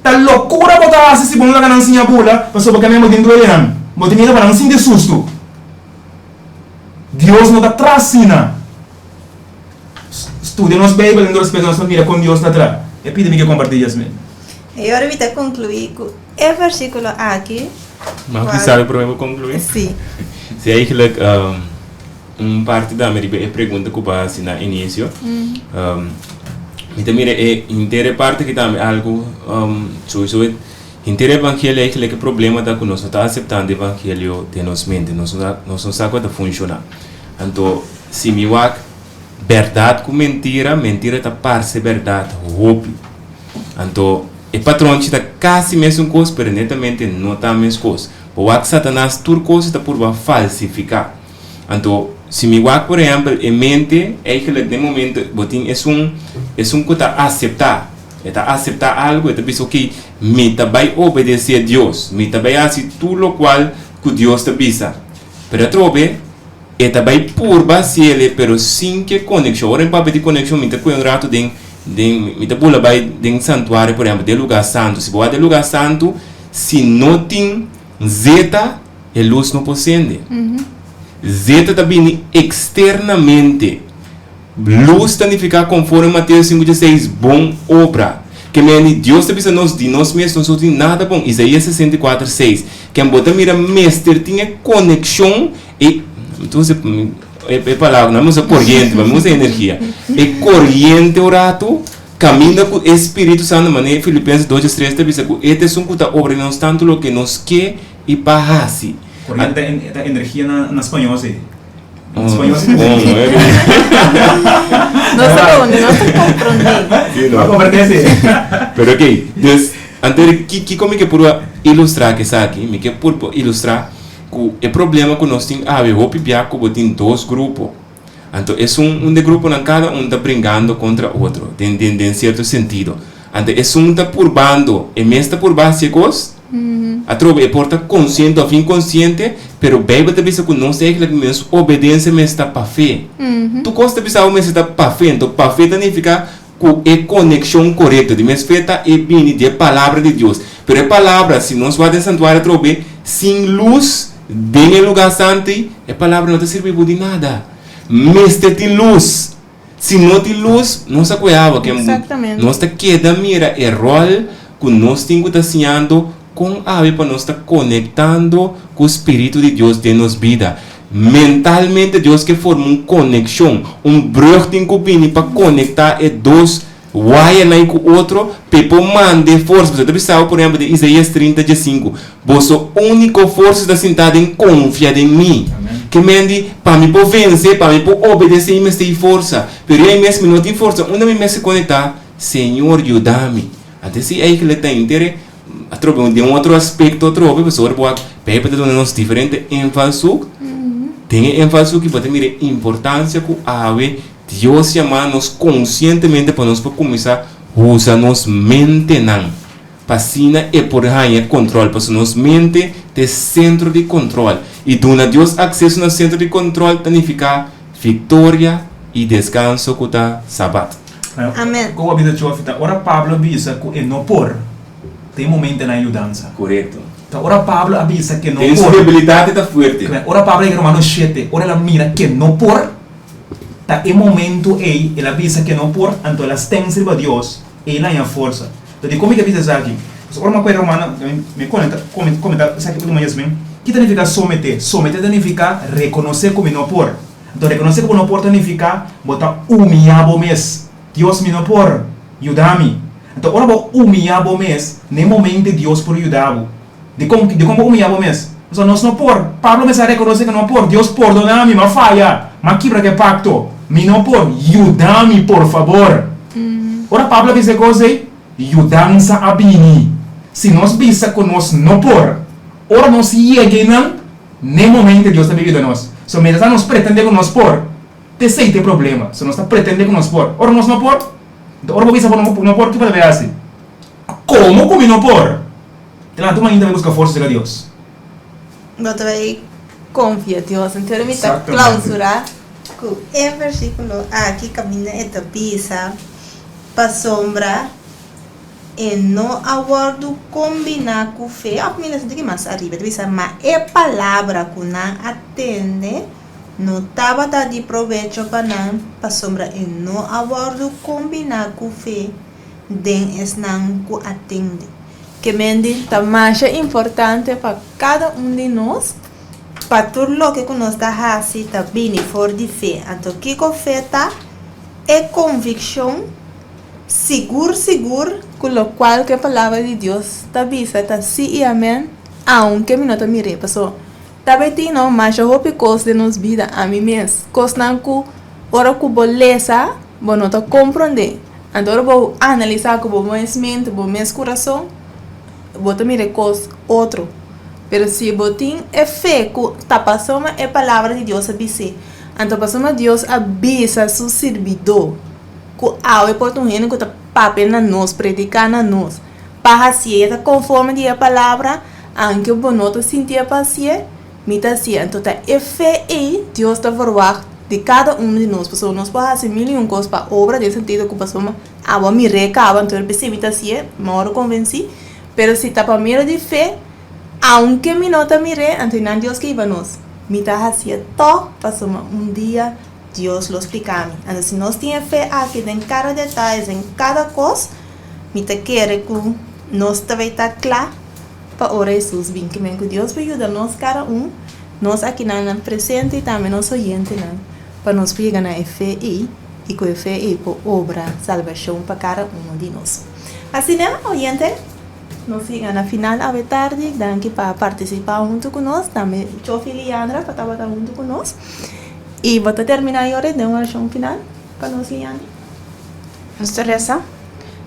Ta lokura bo ta hasi si bo no laga nan siña bula, pasobra bo ke men bo tin duele nan. Bo tin miedu pa nan sinti sustu. Dios no ta tra asina. Studia nos Beibel den respeto nos ta mira kon Dios ta tra. E pidi mi ke kompartí Jasmin. I ora mi ta konkluí ku e versíkulo aki. Mag mi sabi promé bo konkluí? Sí. Sí, eigenlijk un parti tambe riba e pregunta ku bo a hasi na inisio. Mi ta mira e henter e parti aki tambe algu souiso henter e evangelio eigenlijk e problema ta ku nos no ta aseptando e evangelio den nos mente. Nos no nos no sa ku e ta funshoná. Anto si mi wak bèrdat ku mentira, mentira ta parse bèrdat hopi. Anto e patronchi ta kasi mesun kos pero netamente no ta meskos. Bo wak Satanas tur kos e ta purba falsifiká. Anto, si mi wak por ehèmpel e mente, eigenlijk den momento bo tin esun, esun ku ta aseptá, e ta aseptá algu, e ta bisa okey, mi ta bai obedesé Dios, mi ta bai hasi tur lokual ku Dios ta bisa. Pero atrobe e ta bai purba hasiel pero sin ke konekshon. Ora mi papia di konekshon mi ta kue un ratu den, den, mi ta bula bai den santuario por ehèmpel, den lugá santu. Si bo wak den lugá santu, si no tin zeta, E lus no por sende. Zeta ta bini eksternamente. Lus ta nifiká konforme Mateo 5:16, bon obra. Ke meni Dios ta bisa nos di nos mes nos no tin nada bon, Isaías 64:6. Ken bo ta mira mester tin e konekshon, e, mi ta usa e palabra, no mi usa koriente, ma mi usa energia. E koriente un ratu kaminda ku e Spiritu Santu, manera Filipenses 2:3 ta bisa ku e ta esun ku ta obra den nos tantu loke nos ke i pa hasi. Corriente ta energia na spañol si. Na spañol si. Bon, eh. No ta bon, no ta comprende. Si, no. No comprende si. Pero ok, dus, anto kiko mi ke purba ilustra ku esaki? Mi ke purba ilustra ku e problema ku nos tin awe hopi bia ku bo tin dos grupo. Anto esun un de gruponan kada un ta bringando kontra otro den den den sierto sentido. Anto esun ta purbando, e mes ta purba hasi e kos, atrobe e por ta konsiente òf inkonsiente, pero Beibel ta bisa ku nos eigenlijk nos obedensia mester ta pa fe. Tur kos ta bisa bo mester ta pa fe, anto pa fe ta nifiká ku e konekshon korekto. Di mes fe ta e bini di e Palabra di Dios. Pero e Palabra, si nos wak den santuario atrobe, sin lus den e lugá santu ei, e Palabra no ta sirbi bo di nada. Mester tin lus. Si no tin lus, nos a kohe awa. Ken nos ta keda mira e ròl ku nos tin ku ta siñando kon awe pa nos ta konektando ku Spiritu di Dios den nos bida. Mentalmente Dios ke forma un konekshon, un brùg tin ku bini pa konektá e. dos wayanan ku otro pa e por manda e forsa. Pasobra ta bisa bo por ehempel den Isaías 30 15, Boso úniko forsa ta sintá den konfia den mi. Ke men di, pa mi por vense, pa mi por obedesé mi mester e forsa. Pero ei mes mi no tin forsa. Unda mi mester konektá? Señor yuda mi. Anto esei eigenlijk ta intere atrobe den un otro aspekto atrobe pasobra bo a Beibel ta duna nos diferente invalshoek. Den e invalshoek bo ta mira e importansia ku awe Dios yama nos konsientemente pa nos por kuminsá usa nos mentenan pa asina e por haña kontrol pasobra nos mente ta e sentro di kontrol i duna Dios akseso na sentro di kontrol ta nifiká viktoria i deskanso ku ta Sabat. Amen. Kon bo a bisa Chofi ta ora Pablo a bisa ku e no por ta e momentonan yudansa. Korekto. Ta ora Pablo a bisa ke no Den su por. debilidat e ta fuerte. Ora Pablo a yega Romano shete ora el a mira ke no por ta e momento ei el a bisa ke no por anto el a stens riba Dios ei el a haña forsa. Ta dikon mi ta bisa esaki? Pasobra ora mi a kohe Romano mi konekta komenta esaki ultimo Yasmin. Ki ta nifiká someté? Someté ta nifiká rekonosé ku mi no por. Anto rekonosé ku bo no por ta nifiká bo ta umiyá bo mes. Dios mi no por, yuda mi. Anto ora bo umiyá bo mes, na e momento Dios por yuda bo. Dikon? Dikon bo umiyá bo mes? Pasobra nos no por. Pablo mester a rekonosé ku no por. Dios pordoná mi, m'a faya, m'a kibra ku e pakto. Mi no por, yuda mi por fabor. Ora Pablo a bisa e kos ei, yudansa a bini. Si nos bisa ku nos no por, ora nos yega einan, N'e momento Dios ta bin yuda nos. So mientras nos pretende ku nos por, ta esei ta e problema. So nos ta pretende ku nos por. Ora nos no por, enton ora bo bisa bo no por, kiko bo ta bay hasi? Komo ku mi no por? Te lanta un mainta bay buska forsa serka Dios. Bo ta bay konfia Dios. Enton mi ta klausurá ku e versíkulo aki kaminda e ta bisa, Pasobra E no a wòrdu kombiná ku fe. Òf mira esaki tin mas ariba, e ta bisa, Ma e palabra ku nan a tende no tabata di probecho pa nan, pasobra e no a wòrdu kombiná ku fe den esnan ku a tende. Ke mendi ta masha importante pa kada un di nos. Pa tur loke ku nos ta hasi ta bini for di fe. Anto kiko fe ta? E konvikshon Sigur sigur ku lokual ku e Palabra di Dios ta bisa ta sí i amèn, aunke mi no ta mir'é. Pasobra tabatin no masha hopi kos den nos bida, ami mes, kosnan ku ora ku bo lesa bo no ta komprondé. Anto ora bo analisá ku bo mes mente, bo mes kurason, bo ta mira e kos otro. Pero si bo tin e fe ku ta pasobra e Palabra di Dios a bis'é, anto pasobra Dios a bisa su sirbidó. Ku awe por ta un hende ku ta papia na nos, prediká na nos, pa hasié ta konforme di e palabra, anke bo no ta sintié pa hasié, mi ta hasié. Anto ta e fe ei Dios ta verwagt di kada uno di nos, pasobra nos por hasi mil i un kos pa obra den sentido ku pasobra abo a mir'é kaba, anto el p'esei mi ta hasié, mi a wòrdu konvensí, pero si ta pa medio di fe, aunke mi no ta mir'é, anto einan Dios ke hiba nos, mi ta hasié tòg pasobra un dia Dios lo spliká mi. Anto si nos tin e fe aki den kada detaye, den kada kos, mi ta kere ku nos ta bay ta kla pa ora Hesus bin. Ke men ku Dios por yuda nos kada un, nos akinan presente i tambe nos oyentenan, pa nos por yega na e fe ei i ku e fe ei por obra salbashon pa kada uno di nos. Asina, oyente, nos yega na final awe tardi. Danki pa partisipá huntu ku nos. Tambe Chofi i Liandra pa tabata huntu ku nos. I bo ta terminá e ora den un orashon final pa nos, Liani? Nos ta resa,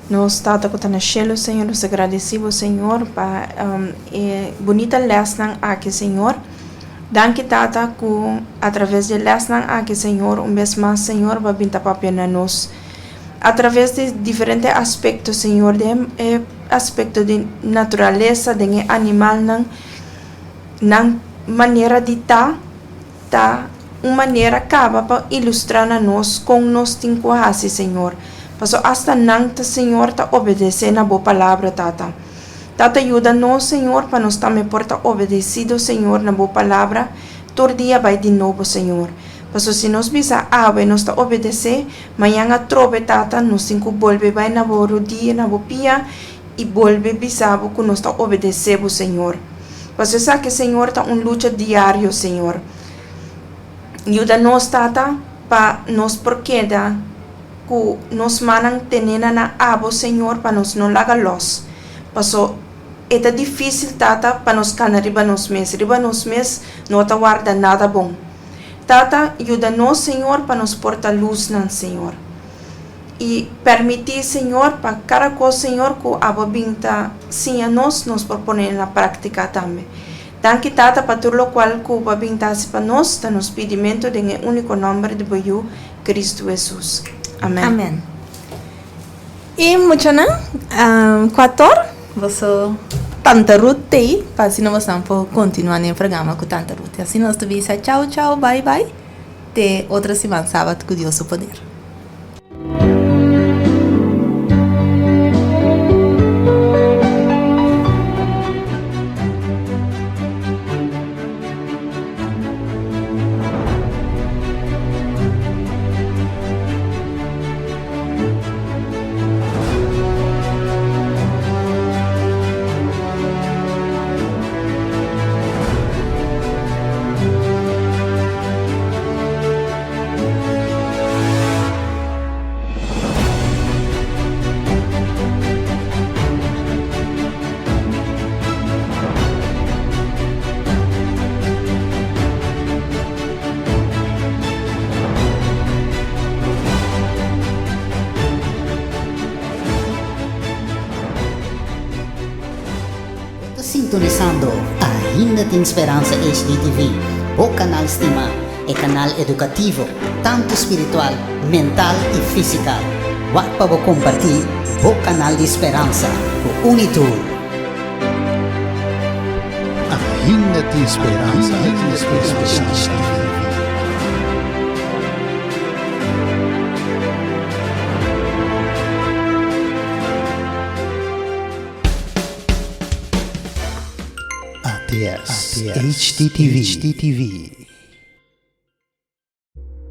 Nos Tata ku ta na shelu, Señor, nos ta gradisí bo, Señor, pa e bunita lèsnan aki, Señor. Danki, Tata, ku atraves di e lèsnan aki, Señor, un bes mas, Señor, bo a bin ta papia na nos atraves di diferente aspekto, Señor, den e aspekto di naturalesa, den e animalnan, nan manera di ta. Ta un manera kaba pa ilustrá na nos kon nos tin ku hasi, Señor. Paso asta nan ta, Señor, ta obedesé na Bo Palabra, Tata. Tata, yuda nos, Señor, pa nos tambe por ta obedesido, Señor, na Bo Palabra tur dia bai di nobo, Señor. Paso si nos bisa awe nos ta obedesé, mañan atrobe, Tata, nos tin ku bolbe bai na Bo rudia, na Bo pia, i bolbe bisa Bo ku nos ta obedesé Bo, Señor. Pasobra esaki, Señor, ta un lucha diario, Señor. Yuda nos, Tata, pa nos por keda. ku nos mannan tene na na Abo, Señor, pa nos no laga lòs. Paso e ta difísil, Tata, pa nos kana riba nos mes. Riba nos mes no ta warda nada bon. Tata, yuda nos, Señor, pa nos por ta lusnan, Señor. I permití, Señor, pa kada kos, Señor, ku Abo a bin ta siña nos, nos por pone na práktika tambe. Danki, Tata, pa tur lokual ku Bo a bin ta hasi pa nos, ta nos pidimentu den e úniko nòmber di Bo Yu, Kristu Hesus. Amèn. Amèn. I muchanan, kuator, boso Tanta Ruth t'ei, pa asina bosonan por kontinuá den e programa ku Tanta Ruth. Asina nos ta bisa chau chau, bai bai, te otro siman sabat ku Dios su poder. Bo ta sintonisando Ainda Tin Speransa HDTV, bo kanal stimá, e kanal edukativo, tantu spiritual, mental i fisikal. Wak pa bo kompartí bo kanal di speransa ku un i tur. Ainda tin speransa. ATS HDTV.